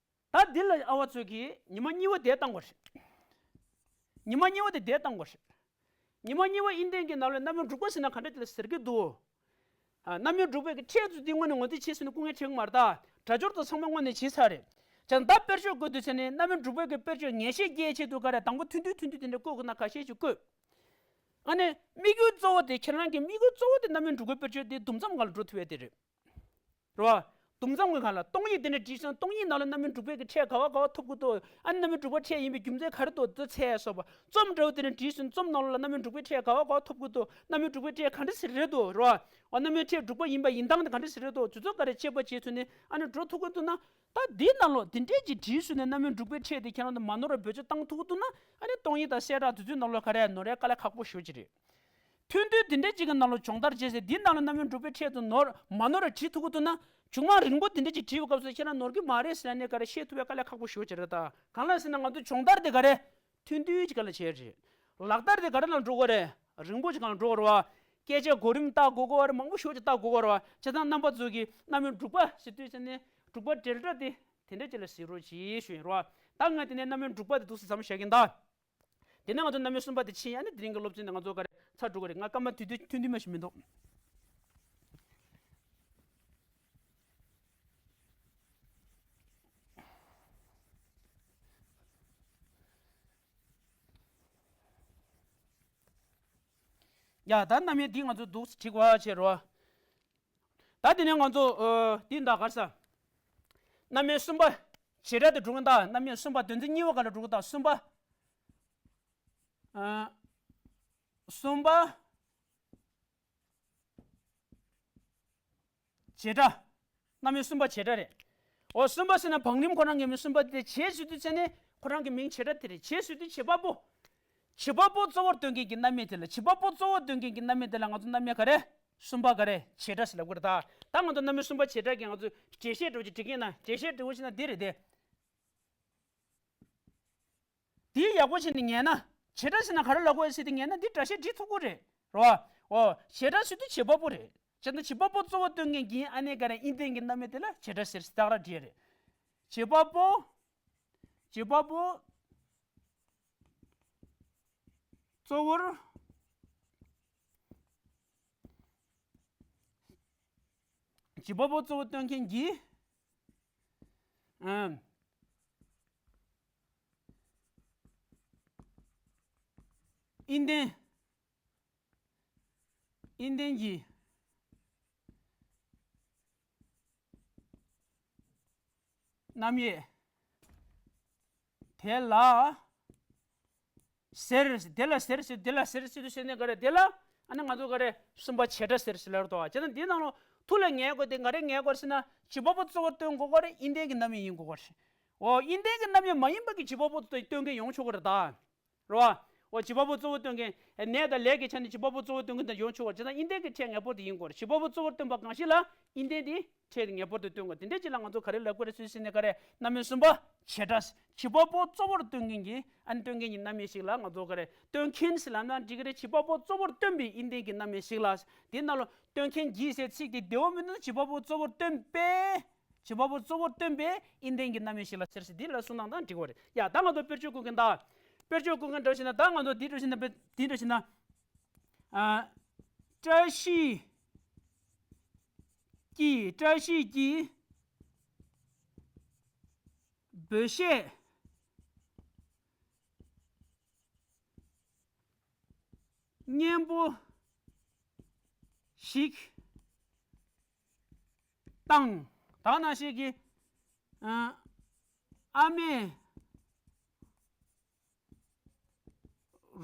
ད་འདི་ལ་ཨ་བ་ཚོས་ཀྱིས་ཉི་མ་གཉིས་པ་དེ་བཏང་དགོས་རེད། ཉི་མ་གཉིས་པ་དེ་དེ་བཏང་དགོས་རེད། ཉི་མ་གཉིས་པ་དབྱིན་ལྡན་གྱི་ནང་ལ་རྣམ་དབྱེ་འབྲུག་པ་ཟེར་ན་ག་འདྲ་དེ་ལ་ཟེར་གྱི་འདུག་ཨ། རྣམ་དབྱེ་འབྲུག་པའི་གི་ཕྲད་ཚོ་འདི་དངོས་ནས་ངོ་སྤྲོད་བྱེད་ཟེར་ན་སྐུ་ངལ་འཕྲད་ཀྱི་མ་རེད་ད། སྒྲ་སྦྱོར་དང་ཚང་མ་དངོས་ནས་བྱས་ཚར་རེད། བྱས་ཙང་ད་དཔེར་བརྗོད་བཀོད་དུས་ཚེ་ནི་རྣམ་དབྱེ་འབྲུག་པའི་གི་དཔེར་བརྗོད་ངེས་ཤེས་སྐྱེ་ཆེད་དུ་ག་རེ་དང་པོ་ཐུང་ཐུང་ཐུང་ཐུང་དེ་འདྲ་བཀོད་དགོས་ན་ཁ་ཤས་ཤིག་བཀོད། ཨ་ནི་དམིགས་ཡུལ་གཙོ་བོ་དེ་ཁྱེད་རང་གི་དམིགས་ཡུལ་གཙོ་བོ་དེ་རྣམ་དབྱེ་འབྲུག་པའི་དཔེར་བརྗོད་དེ་དུམ་མཚམས་སྒང་ལ་འགྲོ་ཐུབ་ཡ་དེ་རེད། རེད་བ། དུམ་མཚམས་ཀྱི་སྒང་ལ་སྟོང་ཉིད་དེ་འདྲ་བྲིས་སོང་། སྟོང་ཉིད་ནང་ལ་རྣམ་དབྱེ་འབྲུག་པའི་གི་ཕྲད་ག་བ་ག་བ་ཐོབ་ཀྱི་འདུག་ཨ་ནི་རྣམ་དབྱེ་འབྲུག་པ་ཕྲད་ཡིན་པའི་རྒྱུ་མཚན་ག་རེ་འདུག་དེ་ཚོ་འཚོལ་ཡ་སོགས་པ། རྩོམ་འདྲ་བོ་དེ་འདྲ་བྲིས་སོང་། རྩོམ་ནང་ལོགས་ལ་རྣམ་དབྱེ་འབྲུག་པའི་ཕྲད་ག་བ་ག་བ་ཐོབ་ཀྱི་འདུག་རྣམ་དབྱེ་འབྲུག་པའི་ཕྲད་ག་འདྲ་ཟེར་རེད་འདུག་རེད་བ། འོ་རྣམ་དབྱེ་ཕྲད་འབྲུག་པ་ཡིན་པ་ཡིན་སྟངས་དེ་ག་འདྲ་ཟེར་རེད་འདུག་དེ་ཚོ་ག་རེ་དཔྱད་པ་བྱེད་ཚུལ་ནི་ཨ་ནི་འགྲོ་ཐུབ་ཀྱི་འདུག་ན། ད་འདིའི་ནང་ལོགས་འདི་འདྲས་ཀྱི་བྲིས་སོང་ནས་རྣམ་དབྱེ་འབྲུག་པའི་ཕྲད་དེ་ཁྱེད་རང་ཚོ་མ་ནོར་བ་བེད་སྤྱོད་བཏང་ཐུབ་ཀྱི་འདུག་ན། ཨ་ནི་སྟོང་ཉིད་དང་བཤད་གྲྭ་དེ་ཚོའི་ནང་ལོགས་ག་རེ་ནོར་ཡ་དཀའ་ལས་ཁག་པོ་ཞེ་པོ་ཅིག་རེད། ཐུང་ཐུང་འདི་འདྲས་ཅིག་གི་ནང་ལོགས་སྦྱོང་བརྡར་བྱས་ཚེ་འདིའི་ནང་ལོགས་རྣམ་དབྱེ་འབྲུག་པའི་ཕྲད་དེ་ནོར་མ་ནོར་བ་བྲིས་ཐུབ་ཀྱི་འདུག་ན། མཇུག་མ་རིང་པོ་འདི་འདྲས་ཅིག་བྲིས་པའི་སྐབས་སུ་ཁྱེད་རང་ནོར་གྱི་མ་རེད་ཟེར་ནས་ག་རེ་བཤད་ཐུབ་ཡ་དཀའ་ལས་ཁག་པོ་ཞེ་པོ་ཅིག་རེད། ད་གང་ལ་ཟེར་ན་ང་ཚོ་སྦྱོང་བརྡར་དེ་ག་རེ་ཐུང་ཐུང་ཅིག་ག་ལ་བྱས་རེད། ལག་བསྟར་དེ་ག་རེ་ལ་འགྲོ་གི་རེད། རིང་པོ་ཅིག་ག་ལ་འགྲོ་གི་རེད་བ། སྐད་ཆའི་གོ་རིམ་བལྟ་དགོས་གོ་བ་རེད། མང་པོ་ཞེ་པོ་ཅིག་བལྟ་དགོས་གོ་རེད་བ། བྱས་ཙང་རྣམ་པ་ཚོ་གིས་རྣམ་དབྱེ་འབྲུག་པ་ཟེར་དུས་ཙམ་ནས་འབྲུག་པ་འབྲེལ་སྒྲ་དེ་དེ་འདྲ་ཅིག་ལ་གཟིགས་རོགས་གྱིས་ཞུ་ཡིན་རོགས། ད་ང་དེ་ནས་རྣམ་དབྱེ་འབྲུག་པ་དེ་འདུག་སེ་མཚམས་བཞག་གིན་ད། དེ་ནས་ང་ཚོ་རྣམ་དབྱེ་གསུམ་པ་དེ་ཕྱིན་ཡ་ནི་དེ་རིང་གི་སློབ་ཚན་དེ་ང་ཚོ་ག་རེ་ཚར་འགྲོ་གི་རེད། ང་སྐར་མ་དུས་དུས་ཐུང་ཐུང་མ་ཞིག་མི་འདུག་ཡ། ད་རྣམ་དབྱེ་འདི་ང་ཚོ་འདུག་སེ་བྲིས་པ་བྱས་རོགས། ད་དེ་ནས་ང་ཚོ་ཨ་འདི་འདྲ་ག་རེ་ཟ། རྣམ་དབྱེ་གསུམ་པ་བྱེད་སྒྲ་དེ་སྒྲུང་དང་རྣམ་དབྱེ་གསུམ་པ་དོན་ཚན་གཉིས་པ་ག་ལ་སྒྲུང་དང་གསུམ་པ། ཨ་གསུམ་པ་བྱེད་སྒྲ། རྣམ་དབྱེ་གསུམ་པ་བྱེད་སྒྲ་རེད། འོ་གསུམ་པ་ཟེར་ན་བང་རིམ་ཁོ་རང་གི་མིང་གསུམ་པ་དེ། བྱེད་ཟེར་དུས་ཙམ་ནས་ཁོ་རང་གི་མིང་བྱེད་སྒྲ་དེ་རེད། བྱེད་ཟེར་དུས་བྱེད་པ་པོ། བྱེད་པ་པོ་གཙོ་བོར་སྟོན་མཁན་གྱི་རྣམ་དབྱེ་དེ་ལ། བྱེད་པ་པོ་གཙོ་བོར་སྟོན་མཁན་གྱི་རྣམ་དབྱེ་དེ་ལ་ང་ཚོ་རྣམ་དབྱེ་ག་རེ། གསུམ་པ་ག་རེ། བྱེད་སྒྲ་ཟེར་ལབ་ཀྱི་རེད་ད། ད་ང་ཚོ་རྣམ་དབྱེ་གསུམ་པ་བྱེད་སྒྲ་གི་ང་ཚོ་འགྲེལ་བཤད་འདྲ་བོ་ཅིག་འབྲི་མཁན་ན། འགྲེལ་བཤད་འདྲ་བོ་ཅིག་ན་འདི་རེད་དེ། འདི་ཡག་པོ་བྱས་ནས་ཉན་ན། བྱེད་སྒྲ་ཟེར་ན་ག་རེ་ལབ་དགོས་ཟེར་དེ་ཉན་ན་འདི་སྒྲ་བཤད་འབྲི་ཐུབ་ཀྱི་རེད། རེད་བ། འོ་བྱེད་སྒྲ་ཟེར་དུས་བྱེད་པ་པོ་རེད། བྱས་ན་བྱེད་པ་པོ་གཙོ་བོ་སྟོན་མཁན་གྱི་ཨ་ནི་ག་རེ་དབྱིན་ལྡན་གྱི་རྣམ་དབྱེ་དེ་ལ་བྱེད་སྒྲ་ཟེར་ཟེར་ད་ག་རང་བྲིས་རེད། བྱེད་པ་པོ། བྱེད་པ་པོ་གཙོ་བོར། བྱེད་པ་པོ་གཙོ་བོ་སྟོན་མཁན་གྱི། ཨམ། དབྱིན་ལྡན། དབྱིན་ལྡན་གྱི་རྣམ་དབྱེ་དེ་ལ་ཟེར། དེ་ལ་ཟེར་ཟེར། དེ་ལ་ཟེར་ཟེར་དུས་ཟེར་ནས་ག་རེ། དེ་ལ་ཨ་ནི་ང་ཚོ་ག་རེ་གསུམ་པ་བྱེད་སྒྲ་ཟེར་ཟེར་ལབ་རེད་དོ། བྱས་ན་འདིའི་ནང་ལོགས་ཐུགས་ལ་ངེས་དགོས་དེ་ག་རེ་ངེས་དགོས་ཟེར་ན། བྱེད་པ་པོ་གཙོ་བོར་སྟོན་དགོས་ག་རེ། དབྱིན་ལྡན་གྱི་རྣམ་དབྱེ་ཡིན་དགོས་ག་རེ། འོ་དབྱིན་ལྡན་གྱི་རྣམ་དབྱེ་མ་ཡིན་པ་གི་བྱེད་པ་པོ་སྟོན་མཁན་ཡོང་ཆོག་གི་རེད་ད། རེད་བ། འོ་བྱེད་པ་པོ་གཙོ་བོ་སྟོན་མཁན། ནས་དང་ལས་ཀྱི་ཆ་ནས་བྱེད་པ་པོ་གཙོ་བོ་སྟོན་མཁན་དེ་ཡོང་ཆོག་གི་རེད། བྱས་ན་དབྱིན་ལྡན་གྱི་ཕྲད་ངེས་པར་དུ་ཡིན་དགོས་རེད། བྱེད་པ་པོ་གཙོ་བོར་སྟོན་པ་གང་ཞིག་ལ་དབྱིན་ལྡན་དེ་ཕྲད་དེ་ངེས་པར་དུ་སྟོན་དགོས། དེ་འདྲ་ཅིག་ལ་ང་ཚོ་ག་རེ་ལབ་དགོས་རེད་ཟེར་ཟེར་ནས་ག་རེ། རྣམ་དབྱེ་གསུམ་པ་བྱེད་སྒྲ། བྱེད་པ་པོ་གཙོ་བོར་སྟོན་མཁན་གྱི་ཨ་ནི་སྟོན་མཁན་གྱི་རྣམ་དབྱེ་ཞིག་ལ་ང་ཚོ་ག་རེ། སྟོན་མཁན་ཟེར་ལབ་ན་འགྲིག་གི་རེད། བྱེད་པ་པོ་གཙོ་བོར་སྟོན་པའི་དབྱིན་ལྡན་གྱི་རྣམ་དབྱེ་ཞིག་ལ། དེའི་ནང་ལོགས་སྟོན་མཁན་གྱི་ཟེར་ཚིག་དེ་བདེ་བོ་མི་འདུག་ན། བྱེད་པ་པོ་གཙོ་བོར་སྟོན་པའི། བྱེད་པ་པོ་གཙོ་བོར་སྟོན་པའི་དབྱིན་ལྡན་གྱི་རྣམ་དབྱེ་ཞིག་ལ་ཟེར་ཟེར་འདི་ལ་གསུང་སྟངས་དང་འགྲིག་པ་རེད། ཡ་ད་ང་ཚོ་དཔེར་བརྗོད་བཀོད་མཁན་ད། དཔེར་བརྗོད་བཀོད་མཁན་འདྲ་བྱས་ན། ད་ང་ཚོ་འདི་འདྲ་བྱས་ན། དཔེ་འདི་འདྲ་བྱས་ན། ཨ། བཀྲ་ཤིས་ཀྱིས། བཀྲ་ཤིས་ཀྱིས་འབུལ་བཤད་སྙན་པོ་ཞིག་བཏང་། ད་ནང་བཞིན་གྱི། ཨ། ཨ་མས་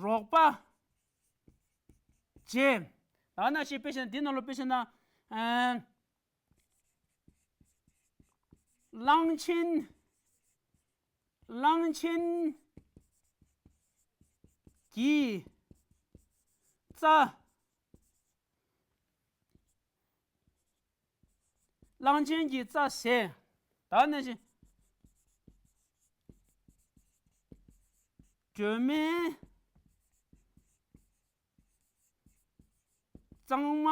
རོགས་པ་བྱས། ད་ནང་བཞིན་དཔེ་བཞག་ན། འདི་ནང་ལོགས་དཔེ་བཞག་ན། ཨ། གླང་ཆེན། གླང་ཆེན་གྱིས་རྩྭ། གླང་ཆེན་གྱིས་རྩྭ་ཟས། ད་ནང་བཞིན་སྒྲོལ་མས་གཙང་མ་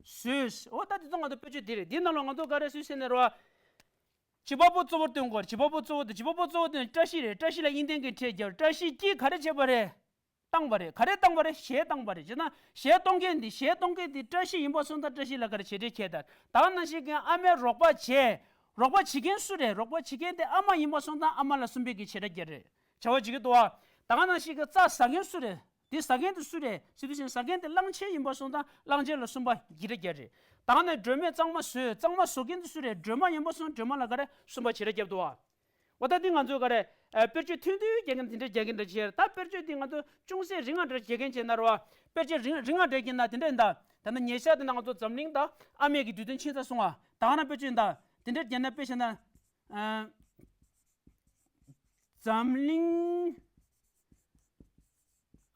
བཟོས། འོ་ད་དེ་ཚོ་ང་ཚོ་དཔེ་བརྗོད་འདི་རེད། འདི་ནང་ལོགས་ང་ཚོ་ག་རེ་ཟེར་ཟེར་ནས་རོ། བྱེད་པ་པོ་གཙོ་བོར་སྟོན་དགོས། བྱེད་པ་པོ་གཙོ་བོ་དེ། བྱེད་པ་པོ་གཙོ་བོ་དེ་བཀྲ་ཤིས་རེད། བཀྲ་ཤིས་ལ་དབྱིན་ལྡན་གྱི་ཕྲད་བརྒྱབ། བཀྲ་ཤིས་ཀྱིས་ག་རེ་བྱས་པ་རེད། བཏང་བ་རེད། ག་རེ་བཏང་བ་རེད། གཞས་བཏང་བ་རེད། བྱས་ན་གཞས་གཏོང་མཁན་འདི་གཞས་གཏོང་མཁན་འདི་བཀྲ་ཤིས་ཡིན་པ་སོང་ཙང་བཀྲ་ཤིས་ལ་ག་རེ་བྱེད་འབྲེལ་བྱས་དང་། ད་ག་ནང་བཞིན་གྱི་ཨ་མའི་རོགས་པ་བྱས། རོགས་པ་བྱེད་མཁན་སུ་རེད། རོགས་པ་བྱེད་མཁན་དེ་ཨ་མ་ཡིན་པ་སོང་ཙང་ཨ་མ་ལ་གསུམ་པའི་གི་བྱེད་སྒྲ་རྒྱག་རེད། བྱ་བ་བྱེད་ཀྱི་འདུག་བ། ད་ག་ནང་བཞིན་གྱི་རྩྭ་ཟ་མཁན་སུ་རེད། དེ་ཟ་མཁན་དེ་སུ་རེད་ཟེར་དུས་ཙང་ཟ་མཁན་དེ་གླང་ཆེན་ཡིན་པ་སོང་ཙང་གླང་ཆེན་ལ་གསུམ་པ་བྱེད་སྒྲ་རྒྱག་རེད། ད་ག་ནས་སྒྲོལ་མས་གཙང་མ་བཟོས། གཙང་མ་བཟོ་མཁན་དེ་སུ་རེད། སྒྲོལ་མ་ཡིན་པ་སོང་སྒྲོལ་མ་ལ་ག་རེ་གསུམ་པ་བྱེད་སྒྲ་རྒྱབ་འདུག་བ། འོ་ད་འདི་ང་ཚོ་ག་རེ། ཨ། དཔེར་བརྗོད་ཐུང་ཐུང་རྒྱག་མཁན་དེ་འདྲ་རྒྱག་མཁན་འདྲ་བྱས། ད་དཔེར་བརྗོད་འདི་ང་ཚོ་ཅུང་ཟད་རིང་ང་འདྲ་རྒྱག་མཁན་བྱས་ན་རེད་བ། དཔེར་བརྗོད་རིང་རིང་ང་འདྲ་རྒྱག་ན་དེ་འདྲ་ཡིན་ད། ད་ནི་ཉེ་ཆར་དེ་ན་ང་ཚོ་འཛམ་གླིང་དང་ཨ་མའི་གི་དུས་སྟོན་ཕྱིན་ཚར་སོང་བ། ད་ག་ན་དཔེར་བརྗོད་ཡིན་ད། དེ་འདྲ་རྒྱག་ན་དཔེ་བྱས་ན། ཨ། འཛམ་གླིང་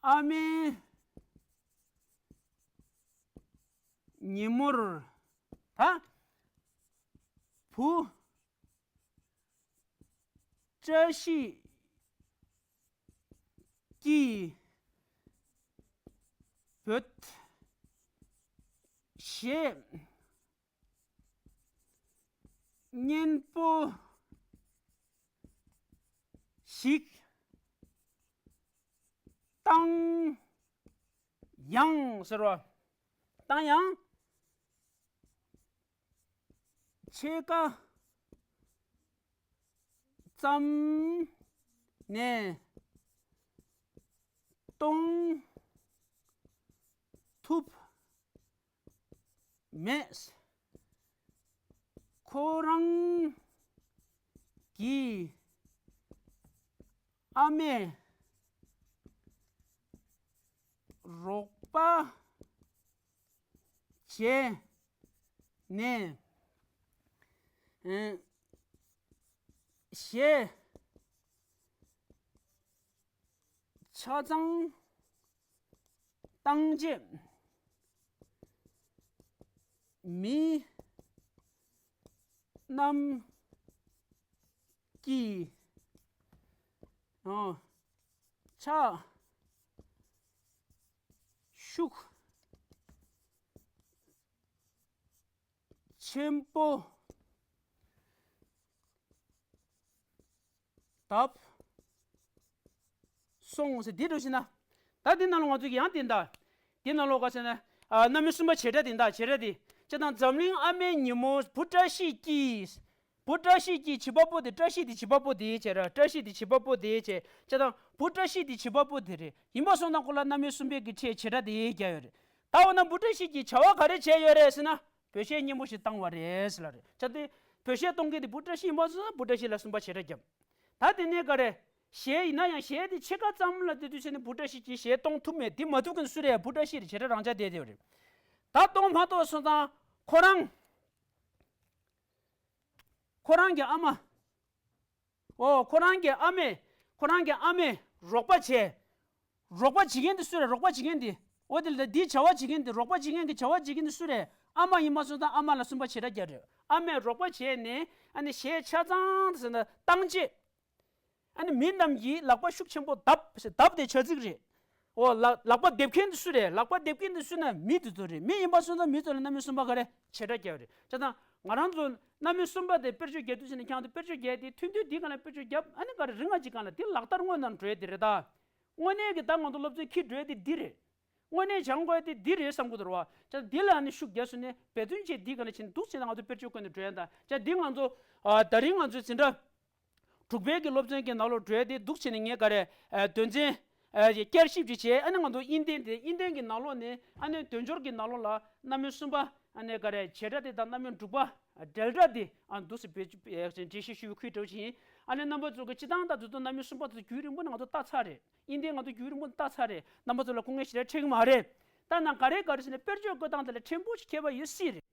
ཨ་མའི་ཉིན་མོར་ད་བུ་བཀྲ་ཤིས་ཀྱིས་བོད་གཞས་སྙན་པོ་ཞིག་བཏང་ཡང་ཟེར་བ། བཏང་ཡང་ཕྱེད་ཀ་ཙམ་ནས་གཏོང་ཐུབ་མེད། ཁོ་རང་གི་ཨ་མས་རོགས་པ་བྱས་ནས། ཨ། གཞས་ཆ་ཚང་བཏང་རྗེས་མི་རྣམས་ཀྱིས། ཨོ། ཕྱག་ཤུགས་ཆེན་པོ་བརྡབས་སོང་ཟེར། འདི་འགྲོ་ཞིག་ན། ད་འདི་ནང་ལ་ང་ཚོ་གི་ཡང་འདི་འདའ། འདི་ནང་ལོགས་ག་ཟེར་ན། ཨ། རྣམ་དབྱེ་གསུམ་པ་བྱེད་སྒྲ་འདི་འདའ། བྱེད་སྒྲ་འདི། བྱས་ཙང་འཛམ་གླིང་ཨ་མའི་ཉིན་མོ། བུ་བཀྲ་ཤིས་ཀྱིས། བུ་བཀྲ་ཤིས་ཀྱིས་བྱེད་པ་པོ་དེ། བཀྲ་ཤིས་དེ་བྱེད་པ་པོ་དེ་བྱས་ར། བཀྲ་ཤིས་དེ་བྱེད་པ་པོ་དེ་བྱས། བྱས་ཙང་བུ་བཀྲ་ཤིས་དེ་བྱེད་པ་པོ་དེ་རེད། ཡིན་པ་སོང་ཙང་ཁོ་ལ་རྣམ་དབྱེ་གསུམ་པའི་གི་ཕྲད་བྱེད་སྒྲ་དེ་རྒྱག་ཡོད་རེད། ད་འོ་ན་བུ་བཀྲ་ཤིས་ཀྱིས་བྱ་བ་ག་རེ་བྱས་ཡོད་རེད་ཟེར་ན། བོད་གཞས་སྙན་པོ་ཞིག་བཏང་བ་རེད་ཟེར་ལ་རེད། བྱས་ཏེ་བོད་གཞས་གཏོང་མཁན་དེ་བུ་བཀྲ་ཤིས་ཡིན་པ་སོང་ཙང་བུ་བཀྲ་ཤིས་ལ་གསུམ་པ་བྱེད་སྒྲ་བརྒྱབ། ད་དེ་ནས་ག་རེ། གཞས་ཡིན་ན་ཡང་གཞས་དེ་ཕྱེད་ཀ་ཙམ་ལ་དེ་དུས་ཚོད་ནས་བུ་བཀྲ་ཤིས་ཀྱིས་གཞས་གཏོང་ཐུབ་མེད། དེ་མ་ཐུབ་མཁན་སུ་རེད། བུ་བཀྲ་ཤིས་རེད། བྱེད་སྒྲ་རང་འཇགས་བསྡད་བསྡད་ཡོད་རེད། ད་གཏོང་མ་ཐུབ་སོང་ཙང་ཁོ་རང་། ཁོ་རང་གི་ཨ་མ། ཨོ། ཁོ་རང་གི་ཨ་མས། ཁོ་རང་གི་ཨ་མས་རོགས་པ་བྱས། རོགས་པ་བྱེད་མཁན་དེ་སུ་རེད། རོགས་པ་བྱེད་མཁན་དེ། འོ་དེ་ལ་འདིའི་བྱ་བ་བྱེད་མཁན་དེ། རོགས་པ་བྱེད་མཁན་གྱི་བྱ་བ་བྱེད་མཁན་དེ་སུ་རེད། ཨ་མ་ཡིན་པ་སོང་ཙང་ཨ་མ་ལ་གསུམ་པ་བྱེད་སྒྲ་རྒྱག་རེད། ཨ་མས་རོགས་པ་བྱས་ནས་ཨ་ནི་གཞས་ཆ་ཚང་དེ་ཟེར་ན་བཏང་རྗེས། ཨ་ནི་མི་རྣམས་ཀྱིས་ལག་པ་ཤུགས་ཆེན་པོ་བརྡབས། བརྡབས་དེ་བྱ་ཚིག་རེད། འོ། ལག་ལག་པ་རྡེབ་མཁན་དེ་སུ་རེད། ལག་པ་རྡེབ་མཁན་དེ་སུ་ན་མི་དེ་ཚོ་རེད། མི་ཡིན་པ་སོང་ཙང་མི་ཚོ་ལ་རྣམ་དབྱེ་གསུམ་པ་ག་རེ་བྱེད་སྒྲ་རྒྱག་རེད། བྱས་ཙང་ང་རང་ཚོ་རྣམ་དབྱེ་གསུམ་པ་དེ་དཔེར་བརྗོད་རྒྱག་དུས་ཙམ་ནས་ཁྱེད་རང་ཚོ་དཔེར་བརྗོད་རྒྱག་དེ་ཐུང་ཐུང་འདི་ག་ལ་དཔེར་བརྗོད་རྒྱབ། ཨ་ནི་ག་རེ་རིང་ང་ཅིག་ག་ལ་དེ་ལག་བསྟར་དངོས་ནང་འགྲོ་ཡ་དེ་རེད་ད། དངོས་གནས་ཀྱི་ད་ང་ཚོ་སློབ་ཚན་འཁྱེར་འགྲོ་ཡ་དེ་འདི་རེད། དངོས་གནས་སྦྱང་དགོས་ཡ་དེ་འདི་རེད་བསམ་གྱི་འདུག་རེད་བ། བྱས་ཙང་འདི་ལ་ཨ་ནི་ཤུགས་རྒྱབ་སོང་ནས་འབད་བརྩོན་བྱས་འདི་ག་ལ་བྱས་ནས་འདུག་བྱས་ན་ང་ཚོ་དཔེར་བརྗོད་བཀོད་ནས་འགྲོ་ཡ་ད། བྱས་ཙང་འདི་ང་ཚོ། ཨ། ད་རིང་ང་ཚོ་འཛིན་གྲྭ་དྲུག་པའི་གི་སློབ་ཚན་གྱི་ནང་ལོགས་འགྲོ་ཡ་དེ་འདུག་བྱས་ནས་ངས་ག་རེ། ཨ། དོན་ཚན། ཨ། བསྐྱར་ཞིབ་ཅིག་བྱས། ཨ་ནི་ང་ཚོ་དབྱིན་ལྡན་དེ། དབྱིན་ལྡན་གྱི་ནང་ལོགས་ནས་ཨ་ནི་དོན་འབྱོར་གྱི་ནང་ལོགས་ལ་རྣམ་དབྱེ་གསུམ་པ། ཨ་ནི་ག་རེ། བྱེད་སྒྲ་དེ་དང་རྣམ་དབྱེ་དྲུག་པ། འབྲེལ་སྒྲ་དེ། ཨ། འདུག་སེ་བེད་སྤྱོད་འགྲེལ་བཤད་ཞུ་ཁུལ་འགྲོ་བཞིན། ཨ་ནི་རྣམ་པ་ཚོ་གི་སྤྱིར་བཏང་ད་དུ་དུ་རྣམ་དབྱེ་གསུམ་པ་དེ་རྒྱུན་རིང་པོ་ནས་ང་ཚོ་ལྟ་ཚར་རེད། དབྱིན་ལྡན་ང་ཚོ་རྒྱུན་རིང་པོ་ནས་ལྟ་ཚར་རེད། རྣམ་པ་ཚོ་ལ་སྐུ་ངལ་ཞེ་དྲག་འཕྲད་གི་མ་རེད། ད་ནང་ག་རེ་ག་རེ་ཟེར་ན་དཔེར་བརྗོད་བཀོད་སྟངས་དེ་ལ་ཕྲན་བུ་ཞིག་ཁྱད་པར་ཡོད་སྲིད་རེད།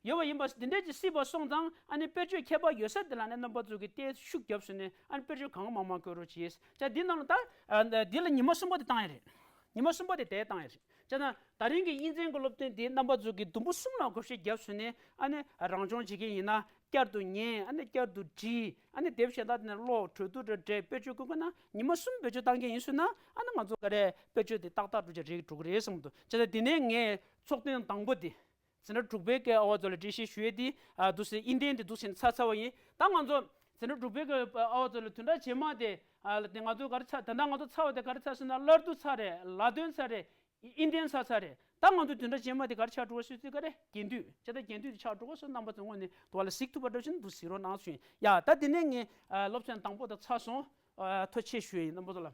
ཡོད་པ་ཡིན་པ་འདི་འདྲས་ཀྱི་སྲིད་པ་སོང་ཙང་། ཨ་ནི་དཔེར་བརྗོད་ཁྱད་པར་ཡོད་ས་དེ་ལ་ནི་རྣམ་པ་ཚོ་གིས་ཏོག་ཙམ་ཤུགས་བརྒྱབ་སོང་ནས། ཨ་ནི་དཔེར་བརྗོད་གང་མང་མང་བཀོད་རོགས་གྱིས། ཅག་འདི་ནང་ལ་ད། ཨ། འདི་ལ་ཉི་མ་གསུམ་པ་དེ་བཏང་ཡ་རེད། ཉི་མ་གསུམ་པ་དེ་དེ་བཏང་ཡ་རེད། ཅག་ན་ད་རིང་གི་དབྱིན་ཚན་གྱི་སློབ་ཚན་འདི་རྣམ་པ་ཚོ་གིས་དུམ་བུ་གསུམ་ལ་བགོ་བཤའ་བརྒྱབ་སོང་ནས། ཨ་ནི་རང་སྦྱོང་བྱེད་མཁན་ཡིན་ན་བསྐྱར་དུ་ཉན། ཨ་ནི་བསྐྱར་དུ་འབྲི། ཨ་ནི་དེབ་གཞན་དག་དེ་ནས་ཀློག། གྲོས་བསྡུར་འདྲ་འདྲ་དཔེར་བརྗོད་བཀོད་དགོས་ན་ཉི་མ་གསུམ་བེད་སྤྱོད་བཏང་མཁན་ཡིན་སོང་ན། ཨ་ནི་ང་ཚོ་ག་རེ་དཔེར་བརྗོད་དེ་ཏག་ཏག་འགྲོ་རྒྱུ་རེད། འགྲོ་གི་རེད་བསམ་གྱི་འདུག་ཅག་ན་དེ་ནས་ངས་ཚོགས་ཐུན་དང་པོ་དེ། འཛིན་གྲྭ་དྲུག་པའི་སྐབས་ཨ་བ་ཚོ་ལ་འགྲེལ་བཤད་ཞུ་ཡས་དེ། ཨ། འདུག་སེ་དབྱིན་ལྡན་དེ་འདུག་སེ་ཚར་ཚར་བ་ཡིན། ད་ང་ཚོ་ ཟེར་ན་འབྲུག་པའི་གི་ཨ་བ་ཚོ་ལ་བདུན་ཕྲག་རྗེས་མ་དེ་ཨ་ལ་དེ་ང་ཚོ་ག་རེ་ཚར། ད་ལྟ་ང་ཚོ་ཚར་བ་དེ་ག་རེ་ཚར་ཟེར་ན། སླར་བསྡུ་ཚར་རེད། ལ་དོན་ཚར་རེད། ཨིན་ཌི་ཡན་ཚར་ཚར་རེད། ད་ང་ཚོ་བདུན་ཕྲག་རྗེས་མ་དེ་ག་རེ་ཆགས་འགྲོ་གི་ཟེར་དུས་ག་རེ། རྒྱན་སྡུད་བྱས། ད་རྒྱན་སྡུད་དེ་ཆགས་འགྲོ་གི་ཟེར། རྣམ་པ་ཚོ་དངོས་གནས་དུ་བ་ལ་གཟིགས་ཐུབ་པ་འདྲ་བཞིན་དུ་གཟིགས་རོགས་གནང་ཞུ་ཡིན། ཡ་ད་དེ་ནས་ངས་ཨ་སློབ་ཚན་དང་པོ་དེ་ཚར་སོང་། ཨ་ཐུགས་རྗེ་ཆེ་ཞུ་ཡིན་རྣམ་པ་ཚོ་ལ།